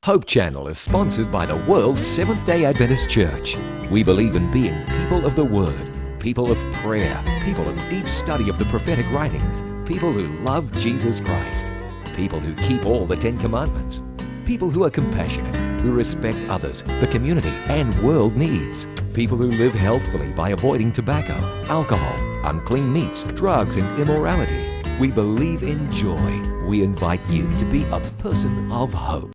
Hope Channel is sponsored by the World Seventh-day Adventist Church. We believe in being people of the Word, people of prayer, people of deep study of the prophetic writings, people who love Jesus Christ, people who keep all the Ten Commandments, people who are compassionate, who respect others, the community, and world needs, people who live healthfully by avoiding tobacco, alcohol, unclean meats, drugs, and immorality. We believe in joy. We invite you to be a person of hope.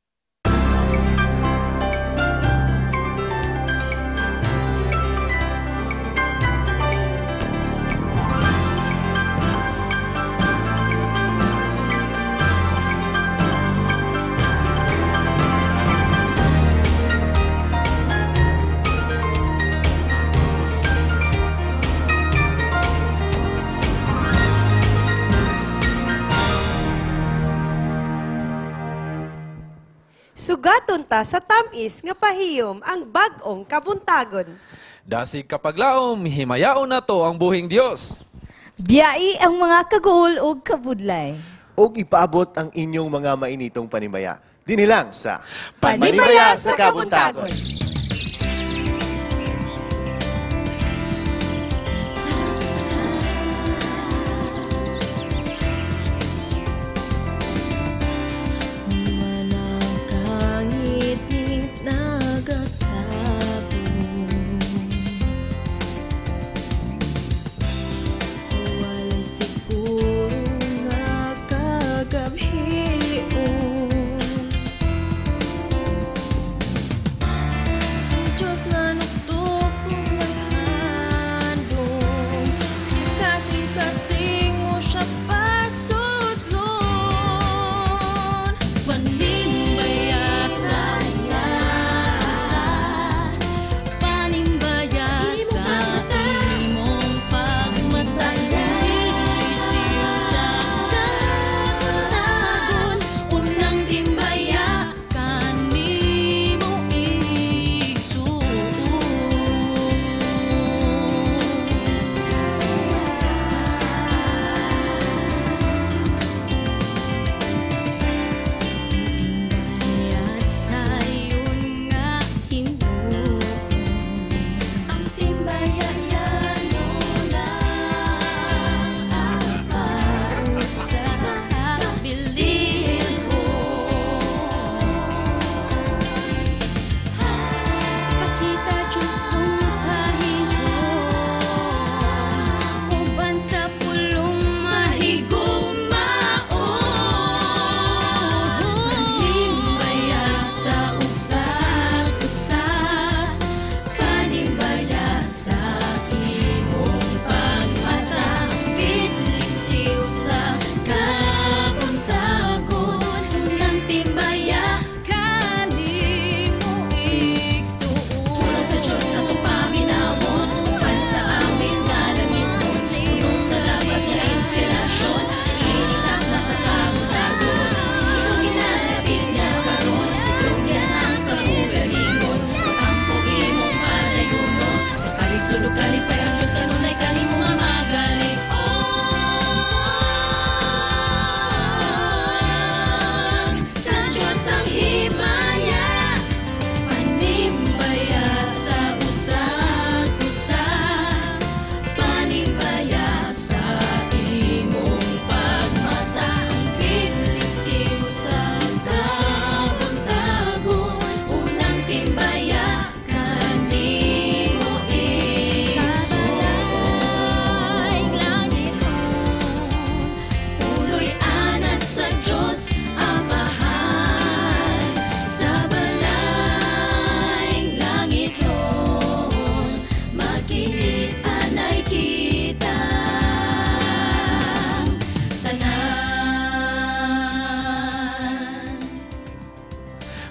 Sugaton ta sa tamis nga pahiyom ang bag-ong kabuntagon. Dasig kapaglaom, himayaon na to ang buhing Dios. Biyai ang mga kaguol ug kabudlay. Og ipaabot ang inyong mga mainitong panimaya. Dinilang sa Panimaya sa Kabuntagon.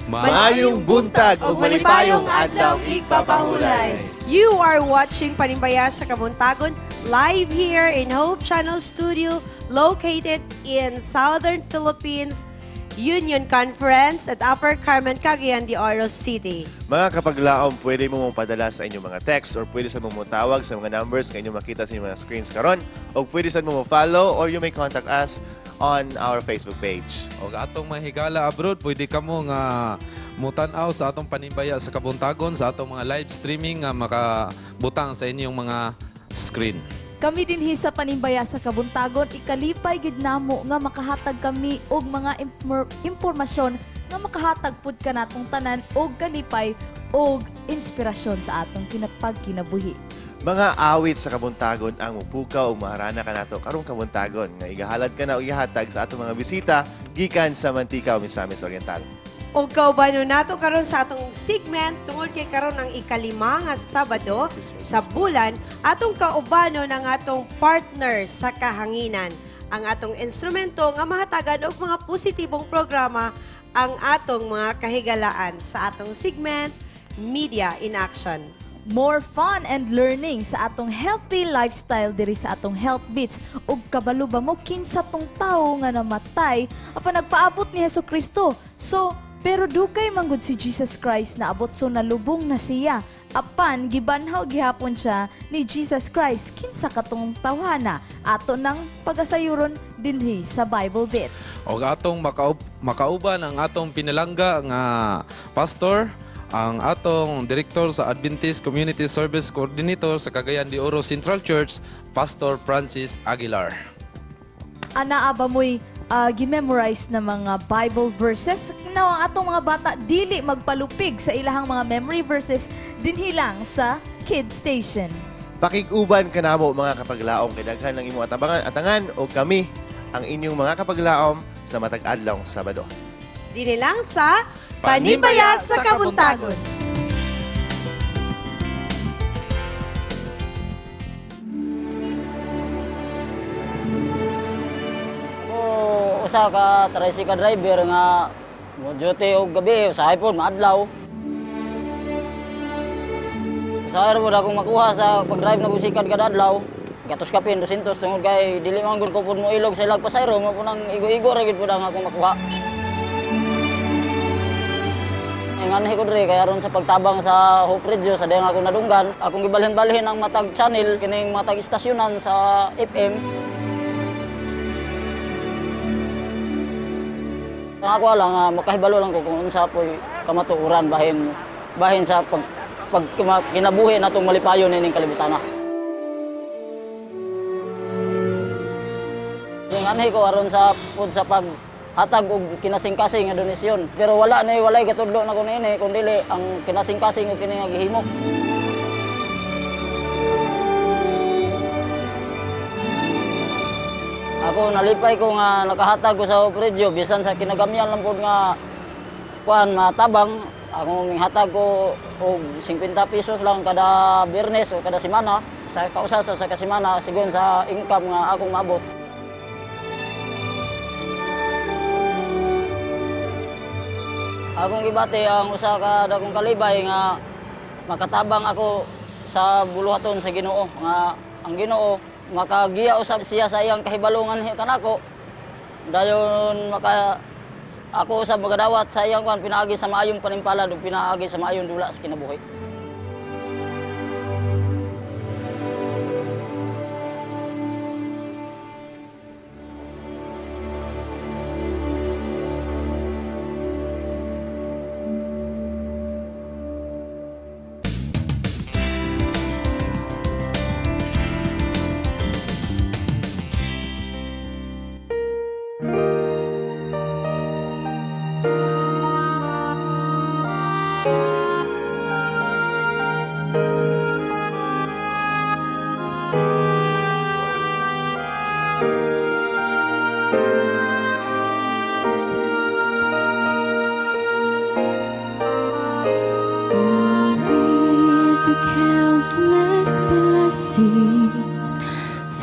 Maayong buntag ug malipayong adlaw igpapahulay. You are watching Panimbaya sa Kabuntagon live here in Hope Channel Studio located in Southern Philippines Union Conference at Upper Carmen, Cagayan de Oro City. Mga kapaglaom, pwede mo mong padala sa inyong mga text or pwede sa mong tawag sa mga numbers nga inyong makita sa inyong mga screens karon o pwede sa mo follow or you may contact us on our Facebook page. O atong mahigala abroad, pwede kamo nga mutan-aw sa atong Panimbaya sa Kabuntagon sa atong mga live streaming nga makabutang sa inyong mga screen. Kami dinhi sa Panimbaya sa Kabuntagon, ikalipay gid namo nga makahatag kami og mga impormasyon nga makahatag pud kanatong tanan og kalipay og inspirasyon sa atong kinapagkinabuhi. Mga awit sa kabuntagon ang mupukaw ug maharana kanato karong kabuntagon nga igahalad ka na o ihatag sa atong mga bisita gikan sa Mantika o Misamis Oriental. O kaubano nato karon sa atong segment tungod kay karon ang 5 nga Sabado sa bulan, atong kaubano ng atong partner sa kahanginan, ang atong instrumento nga mahatagan og mga positibong programa ang atong mga kahigalaan sa atong segment Media in Action. More fun and learning sa atong healthy lifestyle diri sa atong Health Beats. Ug kabalo ba mo kinsa tong tawo nga namatay apan nagpaabot ni Hesus Kristo? So pero dugay manggod si Jesus Christ naabot, so nalubong na siya. Apan gibanhaw gihapon siya ni Jesus Christ. Kinsa katong tawhana? Ato nang pagasayuron dinhi sa Bible Beats. Og atong makauban ang atong pinalangga nga pastor, ang atong direktor sa Adventist Community Service Coordinator sa Cagayan de Oro Central Church, Pastor Francis Aguilar. Anaa ba mo'y gimemorize na mga Bible verses? Now, ang atong mga bata dili magpalupig sa ilahang mga memory verses dinhi lang sa Kids Station. Pakig-uban kanamo mga kapaglaom kay daghan ang imong atabangan atangan o kami ang inyong mga kapaglaom sa matag adlaw Sabado. Dinhi lang sa Panimbaya sa Kabuntagon. Ako usa ka tricycle driver nga mo duty og gabi, usahay pod maadlaw. Usahay ra pod akong makuha sa pag-drive na sikad kada adlaw. Gatos kapin 200 tungod kay dili man gud ko pud mo ilog sa ilag pasayro, mo punang igo-igo ra gid pud ang akong makuha. Nganhi ko diri kay aron sa pagtabang sa Hope Radio sa dayang akong nadunggan, akong gibalhin-balhin ang matag channel kining matag istasyonan sa FM. Ang ako lang makahibalo lang ko kung unsa po'y kamatuoran bahin sa pag kinabuhi natong malipayon nining kalibutan. Nganhi ko aron sa pud sa paghatag og kinasingkasing nga donasyon. Pero wala na walay gatudlo na ko niini kun dili ang kinasingkasing og kini nga gihimo. Ako nalipay ko nga nakahatag ko sa Hope Radio bisan sa kinagamyan lang pod nga kuan matabang. Ako minghatag ko og 50 pesos lang kada Biyernes o kada semana sa kausa sa kasemana sigon sa income nga akong maabot. Akong gibati ang usa ka dakong kalibay nga makatabang ako sa buluhaton sa Ginoo nga ang Ginoo makagiya usab siya sa iyang kahibalungan kanako dayon maka ako usab magadawat sa iyang kuan pinaagi sa maayong panimpalad ug pinaagi sa maayong dula sa kinabuhi. Blessings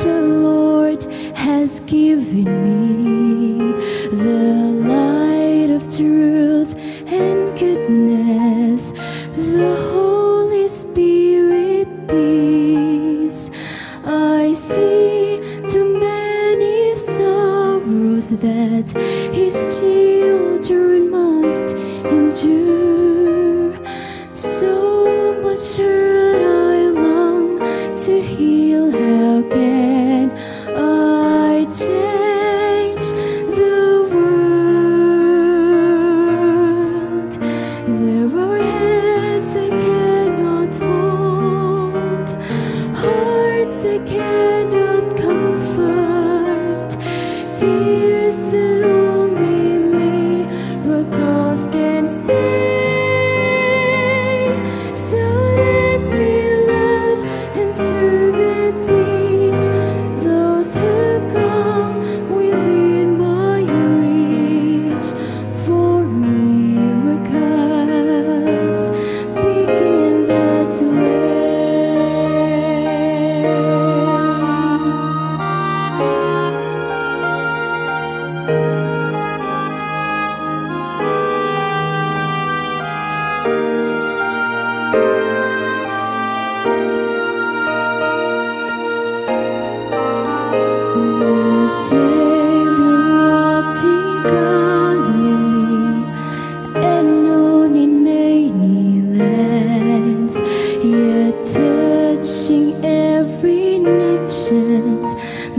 the Lord has given me, the light of truth and goodness, the Holy Spirit peace. I see the many sorrows that His children must endure. So much hurt I long to heal. How can I change the world?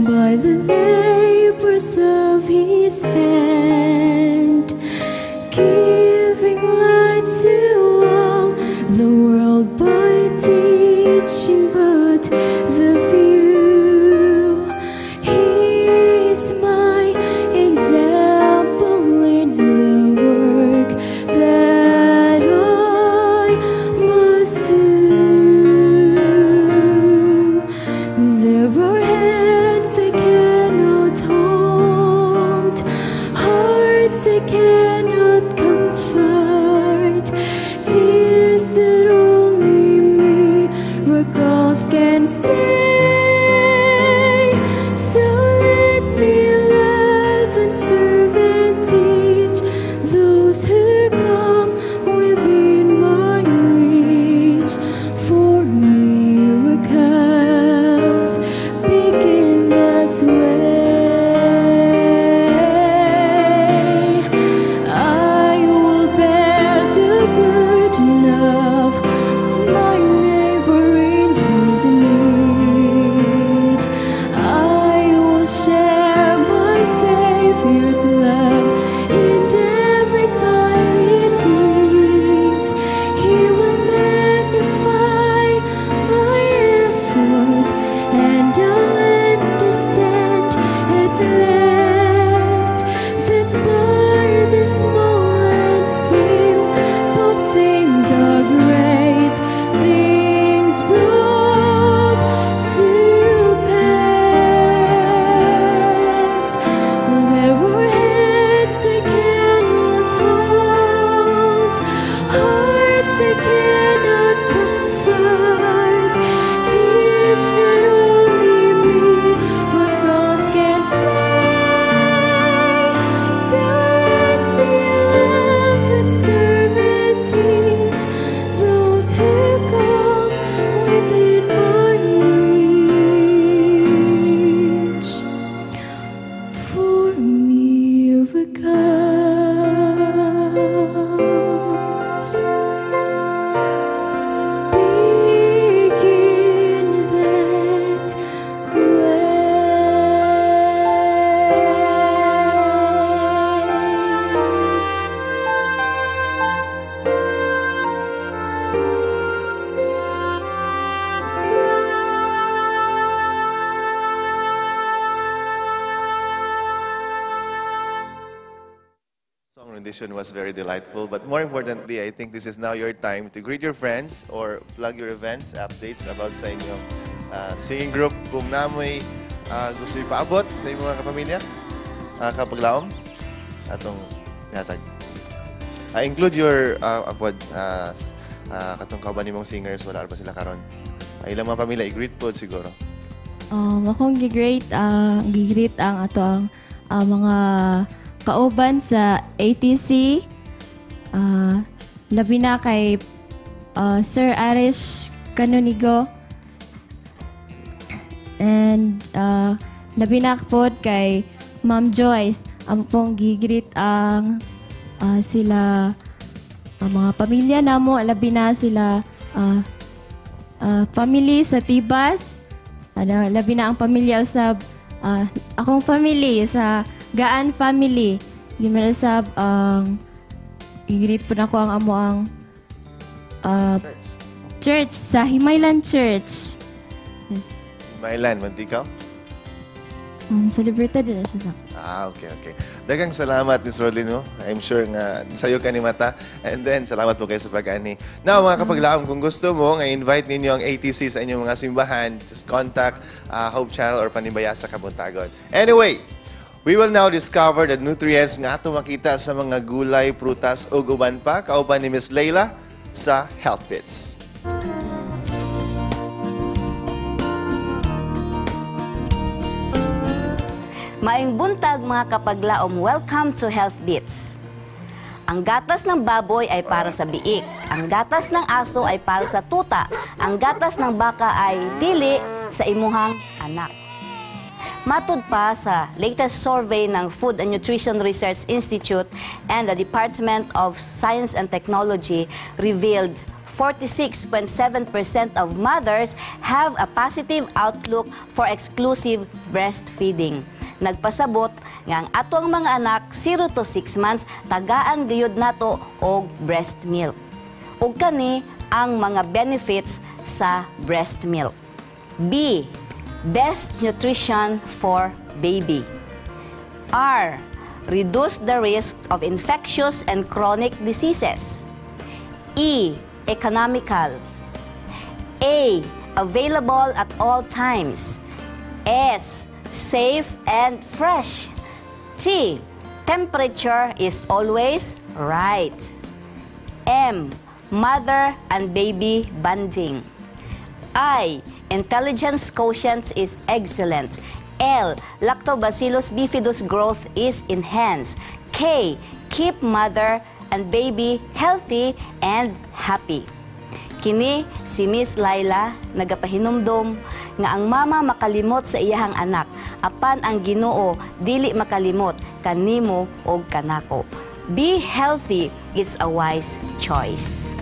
by the labors of his hand, giving light to all the world by teaching but the few. He is my example in the work that I must do. There are hands I cannot hold, hearts I cannot comfort, tears that only miracles can stay. So let me love and serve and teach those who come within my reach, for miracles begin that way. I will bear the burden of my neighbor in his need. I will share my Savior's love in every kindly deed. He will magnify my effort, and I'll understand at last that by the small and simple things are great things brought to pass. There are hands I cannot hold, hearts I cannot comfort, tears that only miracles can stay. So let me love and serve and teach those who come within my reach. For miracles begin that way. Song rendition was very delightful, but more importantly, I think this is now your time to greet your friends or plug your events, updates about sa inyong singing group. Kung naa moy gusto ipaabot sa inyong mga kapamilya, kapaglaom, atong yatag. Include your apod, katong kauban nimong singers, wala pa sila karon. Ilang mga pamilya, i-greet po siguro. Akong gi-greet ang ato ang mga kauban sa ATC. Labi na kay Sir Arish Canonigo. And labi na pod kay Ma'am Joyce. Amo pong gi-greet ang sila ang mga pamilya namo, labi na sila family sa Tibas. Ano, labi na ang pamilya usab akong family sa Gaan family. Yun man usab ang i-greet po nako ang amo ang church sa Himaylan Church. Mailan, Mantikaw? Celebrated din na siya sa Ah, okay. Daghang salamat, Miss Rodlin, no? I'm sure nga sayo ka ni mata. And then, salamat po kayo sa pag-ani. Now, mga kapaglaom, kung gusto mo nga invite ninyo ang ATC sa inyong mga simbahan, just contact Hope Channel or Panimbaya sa Kabuntagon. Anyway, we will now discover the nutrients nga ato makita sa mga gulay, prutas ug uban pa kauban ni Miss Leila sa Health Bits. Maayong buntag, mga kapaglaom, welcome to Health Beats. Ang gatas ng baboy ay para sa biik, ang gatas ng aso ay para sa tuta, ang gatas ng baka ay dili sa imuhang anak. Matud pa sa latest survey ng Food and Nutrition Research Institute and the Department of Science and Technology revealed 46.7% of mothers have a positive outlook for exclusive breastfeeding. Nagpasabot nga ang atong mga anak 0 to 6 months tagaan gayud nato og breast milk. Ug kani ang mga benefits sa breast milk. B. Best nutrition for baby. R. Reduce the risk of infectious and chronic diseases. E. Economical. A. Available at all times. S. Safe and fresh. T. Temperature is always right. M. Mother and baby bonding. I. Intelligence quotient is excellent. L. Lactobacillus bifidus growth is enhanced. K. Keep mother and baby healthy and happy. Kini si Miss Laila nagapahinumdom nga ang mama makalimot sa iyahang anak apan ang Ginoo dili makalimot kanimo og kanako. Be healthy, it's a wise choice.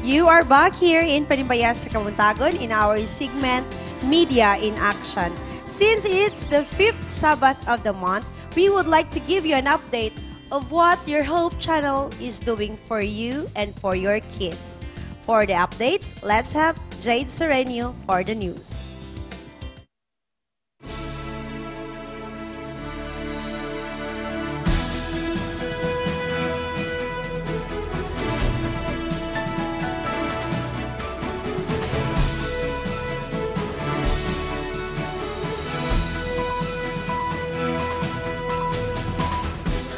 You are back here in Panimbaya sa Kabuntagon in our segment Media in Action. Since it's the fifth Sabbath of the month, we would like to give you an update of what your Hope Channel is doing for you and for your kids. For the updates, let's have Jade Serenio for the news.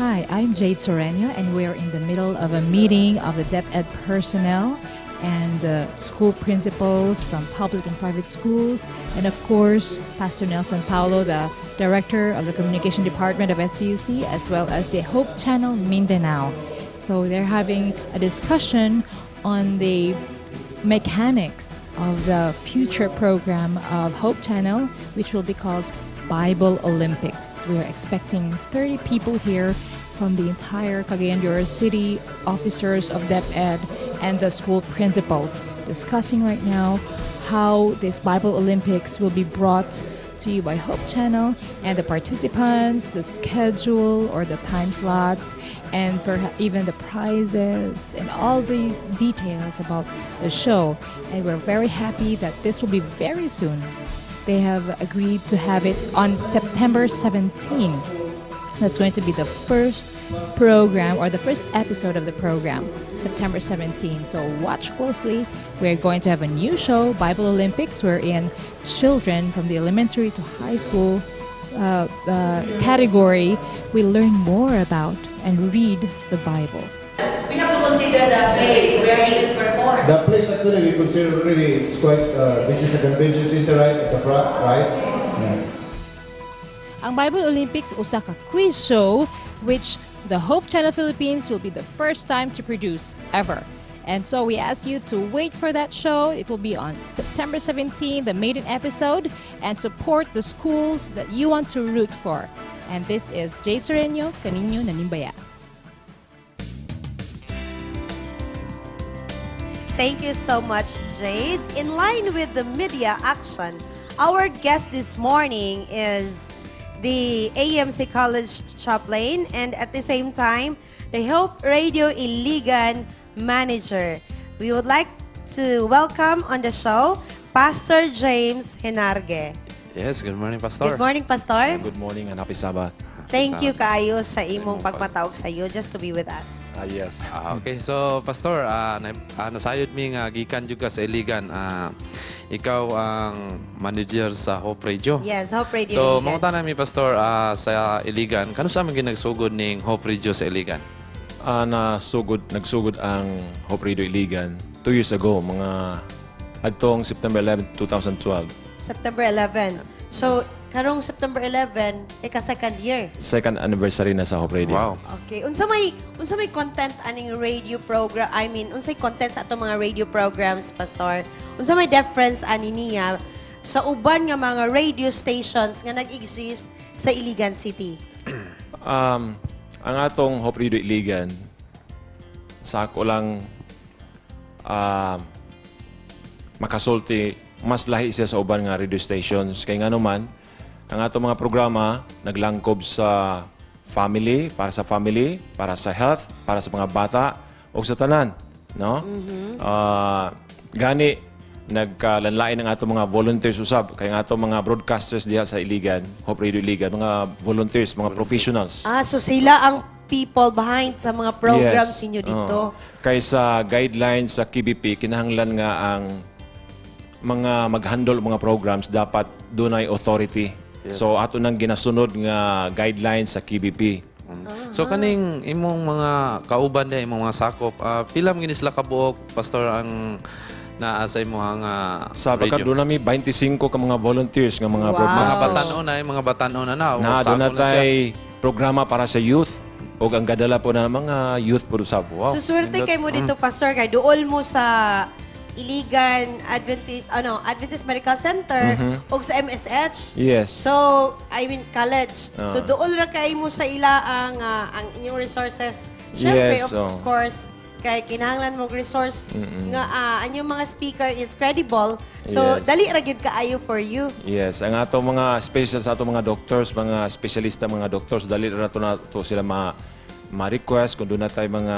Hi, I'm Jade Soreño, and we're in the middle of a meeting of the DepEd personnel and the school principals from public and private schools, and of course, Pastor Nelson Paulo, the director of the Communication Department of SPUC, as well as the Hope Channel Mindanao. So they're having a discussion on the mechanics of the future program of Hope Channel, which will be called Bible Olympics. We are expecting 30 people here from the entire Cagayan de Oro City, officers of DepEd, and the school principals, discussing right now how this Bible Olympics will be brought to you by Hope Channel and the participants, the schedule or the time slots, and even the prizes and all these details about the show. And we're very happy that this will be very soon. They have agreed to have it on September 17. That's going to be the first program or the first episode of the program, September 17. So watch closely. We're going to have a new show, Bible Olympics, wherein children from the elementary to high school category will learn more about and read the Bible. We have to consider the place where you perform. The place actually we consider already, it's quite, this is a convention center right at the front, right? Yeah. Ang Bible Olympics usa ka quiz show which the Hope Channel Philippines will be the first time to produce ever. And so we ask you to wait for that show. It will be on September 17, the maiden episode, and support the schools that you want to root for. And this is Jay Serenio, kaninyo nanimbaya. Thank you so much, Jade. In line with the media action, our guest this morning is the AMC College chaplain and at the same time, the Hope Radio Iligan manager. We would like to welcome on the show Pastor James Henarge. Yes, good morning, Pastor. Good morning, Pastor. Good morning and happy Sabbath. Thank you kaayo sa imong pagpatawag sa iyo just to be with us. Yes. Okay, so Pastor, nasayod mi nga gikan jud ka sa Iligan. Ikaw ang manager sa Hope Radio. Yes, Hope Radio So, Iligan. mangutana mi Pastor sa Iligan, kano sa aming ginagsugod ning Hope Radio sa Iligan? Nagsugod ang Hope Radio Iligan 2 years ago, mga adtong September 11, 2012. September 11. So, yes. Karong September 11, ika second year. Second anniversary na sa Hope Radio. Wow. Okay. Unsa may content aning radio program? I mean, unsay content sa atong mga radio programs, Pastor? Unsa may difference ani niya sa uban nga mga radio stations nga nag-exist sa Iligan City? Ang atong Hope Radio Iligan, sa ako lang makasulti, mas lahi siya sa uban nga radio stations. Kay nga naman, ang atong mga programa naglangkob sa family, para sa family, para sa health, para sa mga bata, o sa tanan. No? Gani, nagkalanlain ang atong mga volunteers usab. Kay ang atong mga broadcasters diha sa Iligan, Hope Radio Iligan, mga volunteers, mga professionals. Ah, so sila ang people behind sa mga programs Yes. ninyo dito. Oo. Kay sa guidelines sa KBP, kinahanglan nga ang mga mag-handle mga programs dapat dunay authority. So ato nang ginasunod nga guidelines sa KBP. So kaning imong mga kauban diha, imong mga sakop, pila man gini sila kabuok, Pastor, ang naa sa imong Sa radio? baka doon nami 25 ka mga volunteers nga mga Mga broadcasters. batan-on na, mga batan-on na na. O, Na sakop doon na na siya. tay programa para sa youth ug ang gadala po na mga youth po usab. Wow. So swerte kay mo dito, Pastor, kay duol mo sa Iligan Adventist ano Adventist Medical Center ug sa MSH. Yes. So, I mean college. So duol ra kay mo sa ila ang inyong resources. Syempre, Yes, of oh. course, kay kinahanglan mo resource nga ang inyong mga speaker is credible. So, dali ra gyud kaayo for you. Yes, ang ato mga special sa ato mga doctors, mga espesyalista mga doctors, dali ra to sila ma-request kung doon na tayo mga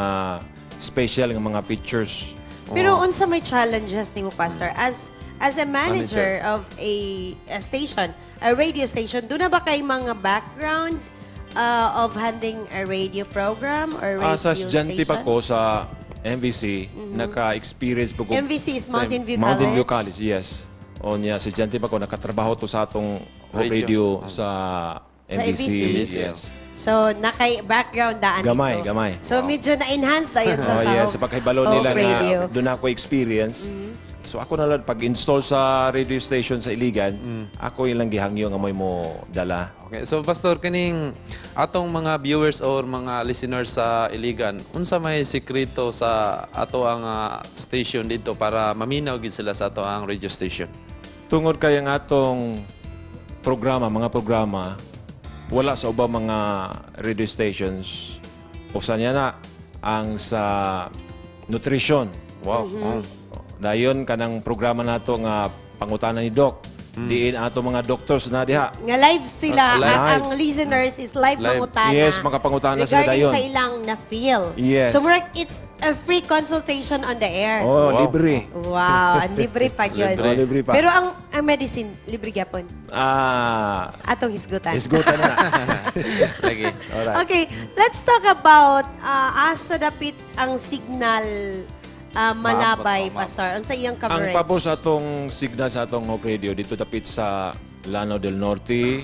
special nga mga features. Pero unsa may challenges nimo, Pastor, as a manager of a station, a radio station, doon na ba kay mga background of handling a radio program or radio Sa estudyante station? pa ko sa MVC, naka-experience po ko. MVC is Mountain View Mountain View College? College, yes. O niya, estudyante pa ko, nakatrabaho to sa atong Hope Radio. Radio sa Sa MVC. MVC. Yes. So, nakay background daan Gamay, dito. gamay. So, medyo na-enhance na yun siya Oh, sa yes, Hope, sa pagkahibalo Hope nila Radio. nga doon ako experience. So ako na lang pag-install sa radio station sa Iligan, ako ilang gihangyo nga mo'y mo dala. Okay, so Pastor, kaning atong mga viewers or mga listeners sa Iligan, unsa may sekreto sa ato ang station dito para maminaw gid sila sa ato ang radio station? Tungod kay ang atong programa, mga programa, wala sa ubang mga radio stations. Usa niya na ang sa nutrition. Wow. Oh. Dayon kanang programa nato nga pangutana ni Doc. Diin ato mga doctors na diha. Nga live sila, Live. ang listeners is live, Live. mangutana. Yes, makapangutana sila regarding dayon. sa ilang na-feel. Yes. So, murag it's a free consultation on the air. Oh, Wow. libre. Wow, ang libre pa yun. Libre. Oh, libre pa. Pero ang medicine, libre gyapon. Atong hisgutan. Hisgutan na. Lagi. Alright. Okay, let's talk about asa dapit ang signal malabay, Maabot, oh, Pastor. Unsa iyang Ang coverage? pabor sa atong signal sa atong Hope Radio dito dapit sa Lanao del Norte,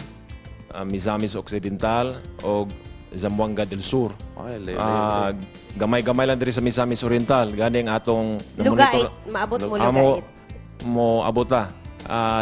Misamis Occidental o Zamboanga del Sur. Ay, lay, lay, Gamay-gamay lang diri sa Misamis Oriental. Gani ang atong Lugait, maabot mo Amo lugait. mo abot ta.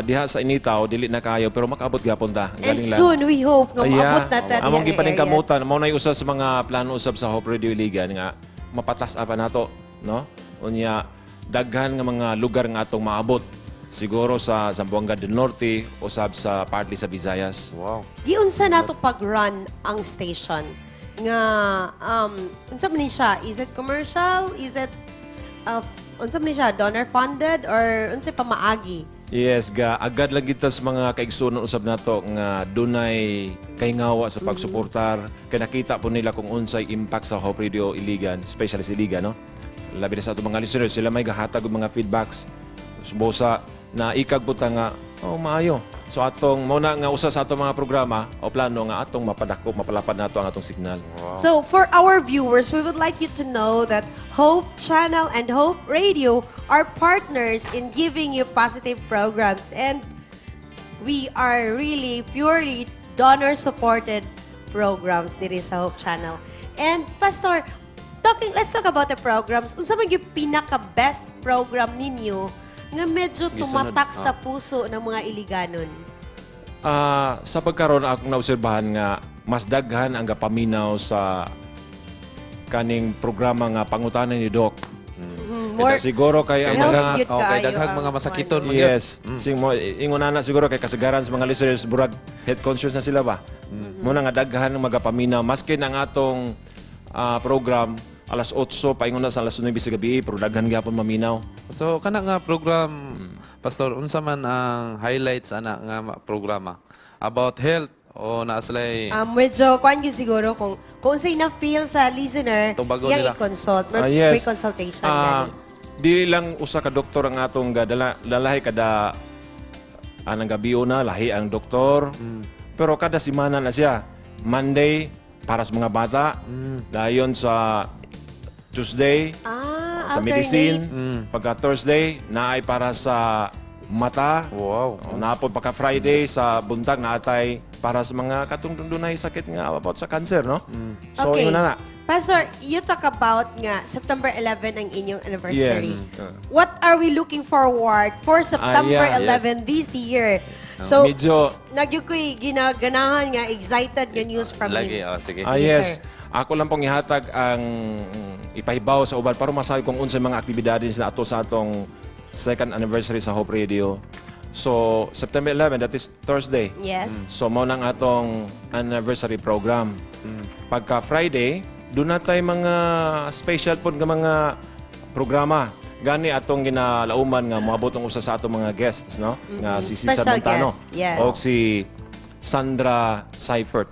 Diha sa Initaw dili na kayo pero makaabot gyapon ta. And Galing lang. soon, we hope nga Ay, maabot na ta diha among nga gipaningkamutan, areas. mao na usa sa mga plano usab sa Hope Radio Iligan nga mapatas pa nato, no? Unya daghan nga mga lugar nga atong maabot. Siguro sa Zamboanga del Norte usab sa partly sa Visayas. Wow. Giunsa nato pag-run ang station nga unsa man ni siya? Is it commercial? Is it unsa man ni siya, donor funded or unsa pamaagi? Yes, ga agad lang kita sa mga kaigsuonan usab nato nga dunay kahingawa sa pagsuportar kay nakita po nila kung unsay impact sa Hope Radio Iligan, especially sa Iligan, no? Labi na sa atong mga listeners, sila may gahatag og mga feedbacks. Subosa na ikag po ta nga, oh, maayo. So atong mao na nga usa sa atong mga programa o plano nga atong mapadako, mapalapad nato ang atong signal. So for our viewers, we would like you to know that Hope Channel and Hope Radio are partners in giving you positive programs, and we are really purely donor-supported programs diri sa Hope Channel. And Pastor, talking let's talk about the programs. Unsa man yung pinaka-best program ninyo nga medyo Gisunod, tumatak sa puso ng mga Iliganon? Sa pagkaron akong naobserbahan nga mas daghan ang gapaminaw sa kaning programa nga pangutana ni Doc. More Siguro kay ang health mga gyud Okay, kaayo daghang ang mga masakiton man gyud. Yes. Sing mo ingon na siguro kay kasagaran sa mga listeners burag health conscious na sila ba. Muna nga daghan ang magapaminaw maski ang atong program alas 8 paingon na sa alas 9 sa gabi pero daghan gyapon maminaw. So kana nga program, Pastor, unsa man ang highlights ana nga programa about health o naa sila'y Medyo kuan gyud siguro kung unsay na feel sa listener, Tubagon yang nila. i-consult, Yes. free consultation gani. Dili lang usa ka doktor ang atong gadala, lalahi kada anang gabi na lahi ang doktor. Pero kada semana na siya. Monday para sa mga bata, dayon sa Tuesday sa Alternate. medicine, pagka Thursday naay para sa mata. Wow. O, naa pod pagka Friday sa buntag naatay para sa mga katong dunay sakit nga about sa cancer, no? So Okay. ingon na na. Pastor, you talk about nga September 11 ang inyong anniversary. Yes. What are we looking forward for September 11 this year? So, Medyo nagyud ko'y ginaganahan nga excited nga news from Lagi, you. oh, sige. Yes. Sir. Ako lang pong ihatag ang ipahibaw sa uban para masabi kung unsay mga aktibidades na ato sa atong second anniversary sa Hope Radio. So, September 11, that is Thursday. Yes. So, mao nang atong anniversary program. Pagka Friday, doon na tayo mga special po nga mga programa. Gani atong ginalauman nga moabot ang usa sa atong mga guests, no? Nga si Cesar Special Montano. guest, yes. O si Sandra Seifert.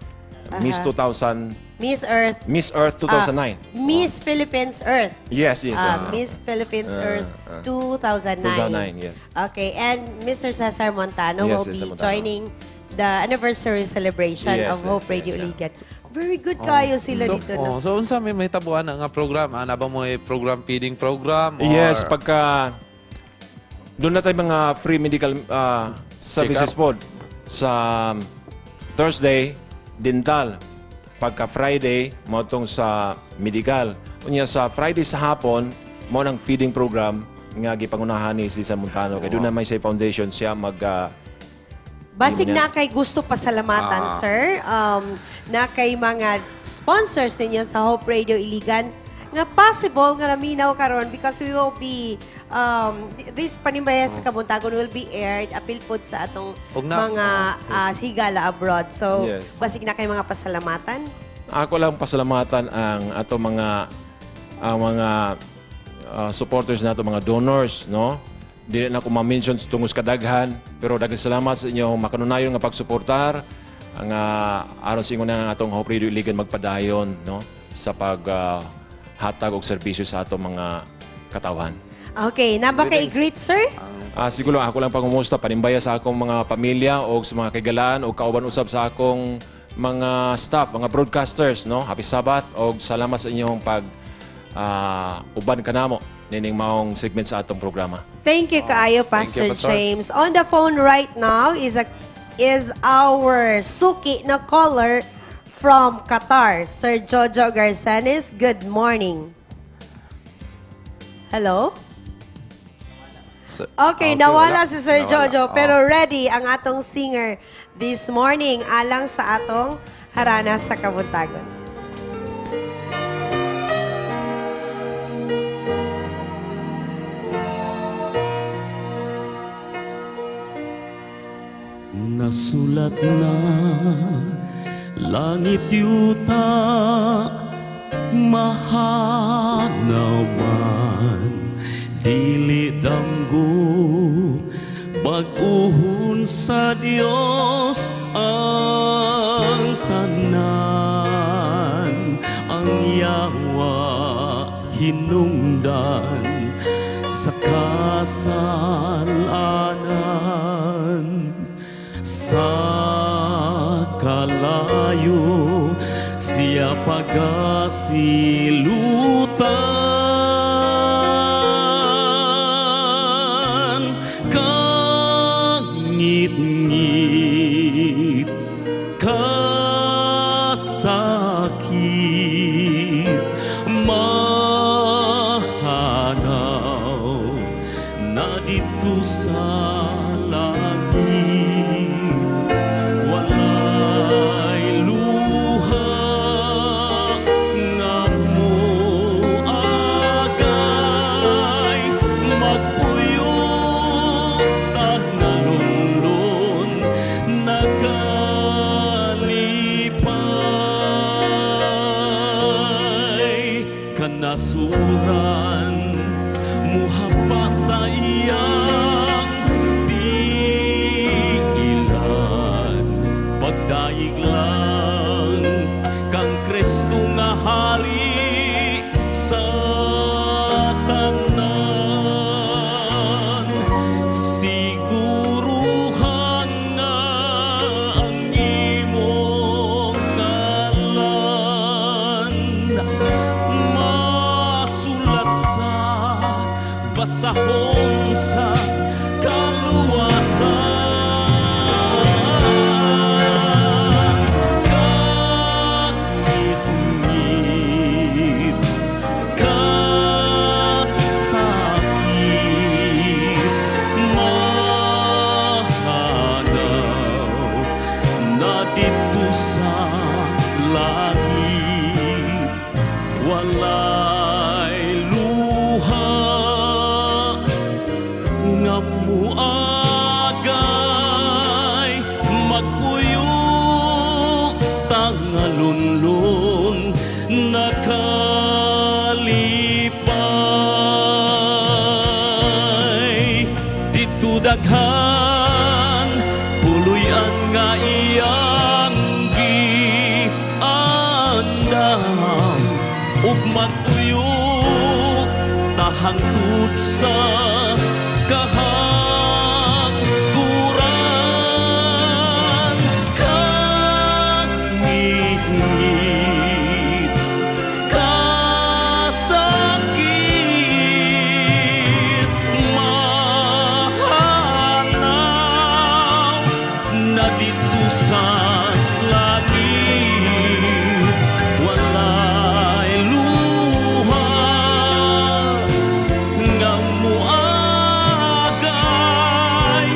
Miss 2000, Miss Earth. Miss Earth 2009. Miss Philippines Earth. Yes. Miss Philippines Earth 2009. 2009, yes. Okay, and Mr. Cesar Montano Yes, will Cesar be Montano. joining the anniversary celebration of Hope Radio Iligan. Very good kayo sila So, dito, no? oh, so unsa may mahitabuan na nga program? Ana ba mo program feeding program or Yes, pagka doon na tayo mga free medical services Check-up. po. Sa Thursday, dental. Pagka Friday, mao tong sa medical. Unya sa Friday sa hapon, mao nang feeding program nga gipangunahan ni Cesar Montano. Kay doon na may say foundation siya mag Basig Yun na kay gusto pasalamatan, sir. Na kay mga sponsors ninyo sa Hope Radio Iligan nga possible nga naminaw karon because we will be this Panimbaya sa Kabuntagon will be aired apil pod sa atong Og na- mga higala abroad. So, basig na kay mga pasalamatan. Ako lang pasalamatan ang ato mga ang mga supporters nato, mga donors, no? Dili na ko ma-mention tungod sa kadaghan, pero daghang salamat sa inyong makanunayon nga pagsuportar ang aron sa ingon na ang atong Hope Radio Iligan magpadayon, no, sa pag hatag og serbisyo sa atong mga katawhan. Okay, naa ba kay i-greet, sir? Siguro ako lang pangumusta panimbaya sa akong mga pamilya o sa mga kaigalaan o kauban usab sa akong mga staff, mga broadcasters, no? Happy Sabbath og salamat sa inyong pag uban kanamo nining maong segment sa atong programa. Thank you kaayo, Thank you, Pastor Pastor. James. On the phone right now is our suki na caller from Qatar, Sir Jojo Garcenes. Good morning. Hello? Okay, nawala wala. si Sir Nawala. Jojo, Oh. pero ready ang atong singer this morning alang sa atong harana sa Kabuntagon. Nasulat na langit yuta, mahanawan, dili damgo, bag-uhon sa Dios ang tanan, ang yawa hinungdan sa kasalanan. Sa kalayo siya pagasilutan, kangitngit, kasakit, mahanaw na dito sa langit. nasuran muhapa sa iyang tiilan. Pagdayeg lang kang Kristo nga hari sa tanan. Siguruhan nga ang imong ngalan masulat sa basahon sa kaluwasan. Kangitngit, kasakit, mahanaw na dito sa langit. Walay luha nga muagay, magpuyok tangalunlon nakalipay. Dito daghan puloy-an nga iyang giandam, ug magpuyok tahangtud sa kahangturan. Kangitngit, kasakit, mahanaw na dito sa langit. Walay luha nga muagay,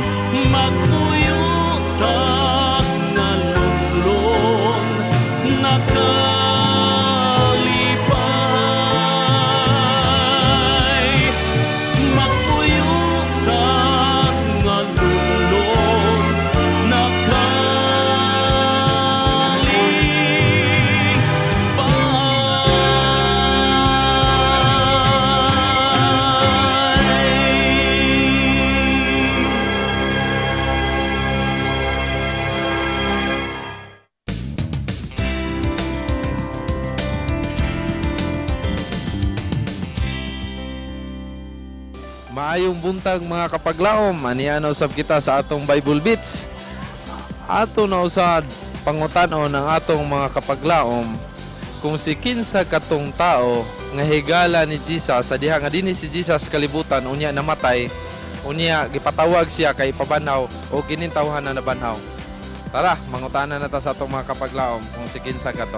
magpuyutak nalunlon nakalipay. Magpuyutak nalunlon nakalipay. Maayong buntag mga kapaglaom, aniya na usab kita sa atong Bible Beats. Ato na usad pangutan-on ang atong mga kapaglaom kung si kinsa katong tao nga higala ni Jesus sa diha nga dinhi si Jesus kalibutan unya namatay, unya gipatawag siya kay ipabanhaw o kining tawhan na nabanhaw. Tara, mangutana na ta sa atong mga kapaglaom kung si kinsa kato.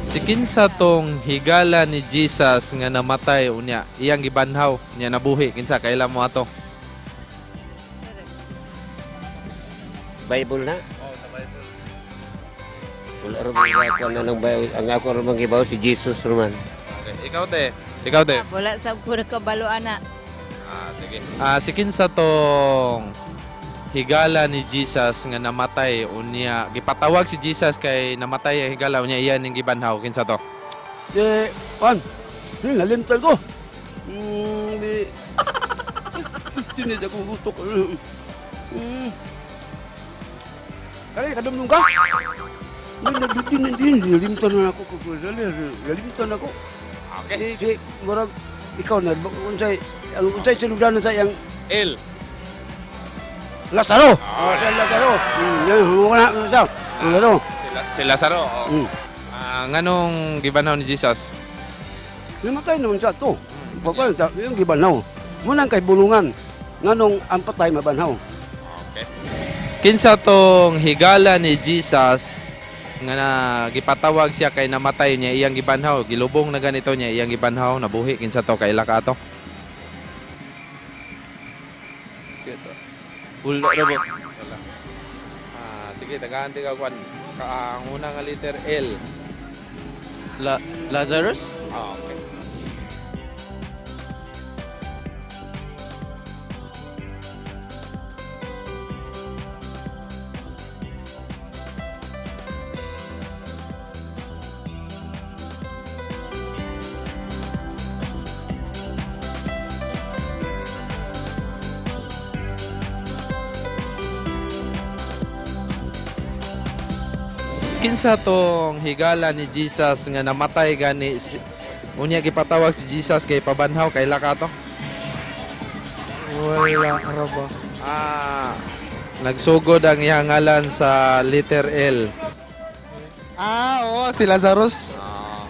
Si kinsa tong higala ni Jesus nga namatay unya iyang gibanhaw unya nabuhi, kinsa kaila mo ato? Bible na? Oh, sa Bible. Wala ra man ako na ng Bible. Ang ako ra man gibaw si Jesus roman. Okay. Ikaw te, ikaw te. Wala sa ko nakabalo ana. Ah, sige. Ah, si kinsa tong higala ni Jesus nga namatay unya gipatawag si Jesus kay namatay ang higala unya iya ning gibanhaw, kinsa to? Di, pan, nalimtan ko. Di, tinid ako gusto ko. Kaya, kadumdum ka? Hindi, nalimtan na ako. Nalimtan ako. Okay. Si, murag, ikaw na, unsay, ang unsay sinudan sa iyang L. Lazaro. Oh, si Lazaro. Lazaro. Si Lazaro. Oh. Nganong gibanhaw ni Jesus? Namatay naman siya to. Pagkalan siya, yung gibanhaw. Munang kay bulungan. Nganong ang patay mabanhaw. Okay. Kinsa tong higala ni Jesus nga na gipatawag siya kay namatay niya iyang gibanhaw, gilubong na ganito niya iyang gibanhaw, nabuhi, kinsa to kaila ka ato? Wala ra ba? Wala. Ah, sige, tagaan ti ka kwan. Ang una nga letter L. Lazarus? Ah, okay. Kinsa tong higala ni Jesus nga namatay gani si, unya gipatawag si Jesus kay pabanhaw kaila ka to? Wala ra ba? Ah, nagsugod ang iyang ngalan sa letter L. Ah, oo, si Lazarus. Ah.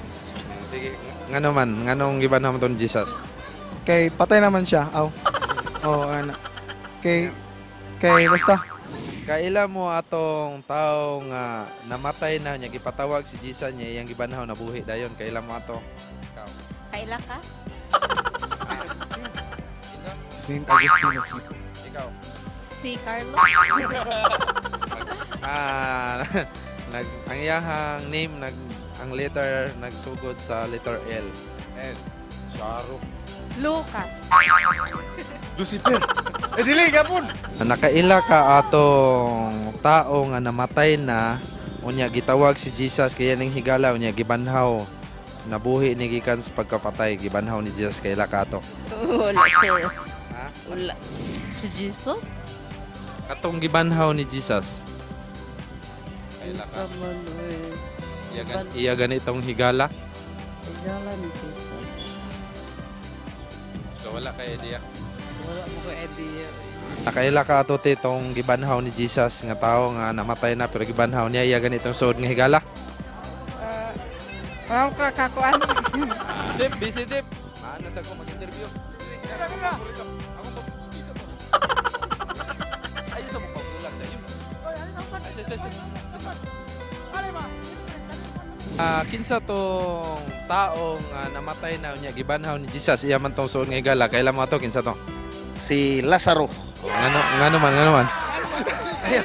Sige, ngano man, nganong gibanhaw man to ni Jesus? Kay patay naman siya. Aw. Oo, ana. Kay kay basta. Kaila mo atong tao nga namatay na niya gipatawag si Jesus niya iyang gibanhaw nabuhi dayon kaila mo ato. Ikaw. Kaila ka? Saint Augustine of Hippo. Ikaw. Si Carlo. Ah, nag ang iyahang name nag ang letter nagsugod sa letter L. L. Charo. Lucas. Lucifer. Eh dili gapon. Nakaila ka atong tao nga namatay na unya gitawag si Jesus kaya ning higala unya gibanhaw nabuhi ni gikan sa pagkapatay gibanhaw ni Jesus kaila ka ato. Wala, sir. Ha? Wala. Si Jesus? Katong gibanhaw ni Jesus. Kaila ka. Sa man, eh. Iya, iya ganitong higala. Higala ni Jesus. So wala kay idea. Wala mo ko idea. Nakaila ka ato titong gibanhaw ni Jesus nga tao nga namatay na pero gibanhaw niya iya ganitong suod nga higala. Wala ko kakuan. Tip, busy tip. Maanas ako mag-interview. Ayun sa mong pagbulag dayon. Ah, kinsa tong taong namatay na unya gibanhaw ni Jesus iya man tong suod nga higala kaila mo ato kinsa to? Si Lazaro. Ngano ngano man ngano man.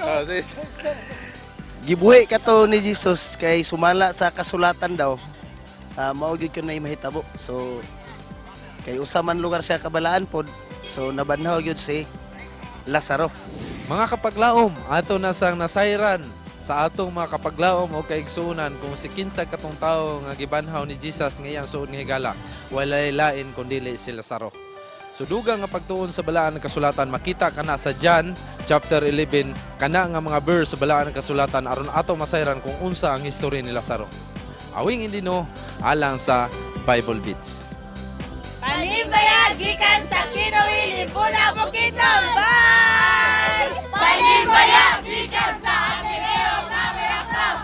Oh, sis. Gibuhi kato ni Jesus kay sumala sa kasulatan daw. Mao gyud kun na mahitabo. So kay usa man lugar siya kabalaan pod. So nabanhaw gyud si Lazaro. Mga kapaglaom, ato na sang nasayran sa atong mga kapaglaom o kaigsuonan kung si kinsa katong tawo nga gibanhaw ni Jesus nga iyang suod nga higala, walay lain kundi si Lazaro. So dugang nga pagtuon sa balaan ng kasulatan makita kana sa John chapter 11 kana nga mga verse sa balaan ng kasulatan aron ato masayran kung unsa ang history ni Lazaro. Awing hindi no alang sa Bible Beats. Panimbayag gikan sa Kinoy, Libuna, Bukidnon. Bye! Panimbayag gikan sa Ateneo Camera Club.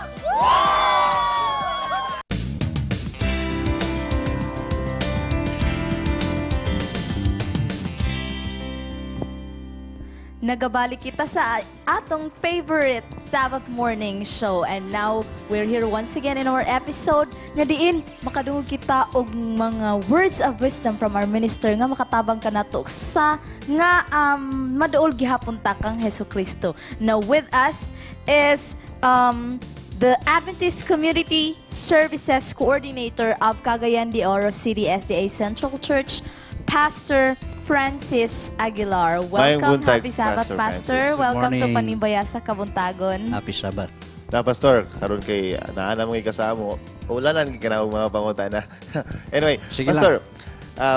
Nagabalik kita sa atong favorite Sabbath morning show. And now, we're here once again in our episode nga diin makadungog kita og mga words of wisdom from our minister nga makatabang kanato sa nga maduol gihapon ta kang Hesus Kristo. Now with us is the Adventist Community Services Coordinator of Cagayan de Oro City SDA Central Church, Pastor Francis Aguilar. Welcome, buntag, Happy Sabbath, Pastor Pastor. Francis. Welcome to Morning. Panimbaya sa Kabuntagon. Happy Sabbath. Na pastor, karon kay naa na mga kasamo, wala na gikanaw mga pangutana. Anyway, Sige pastor,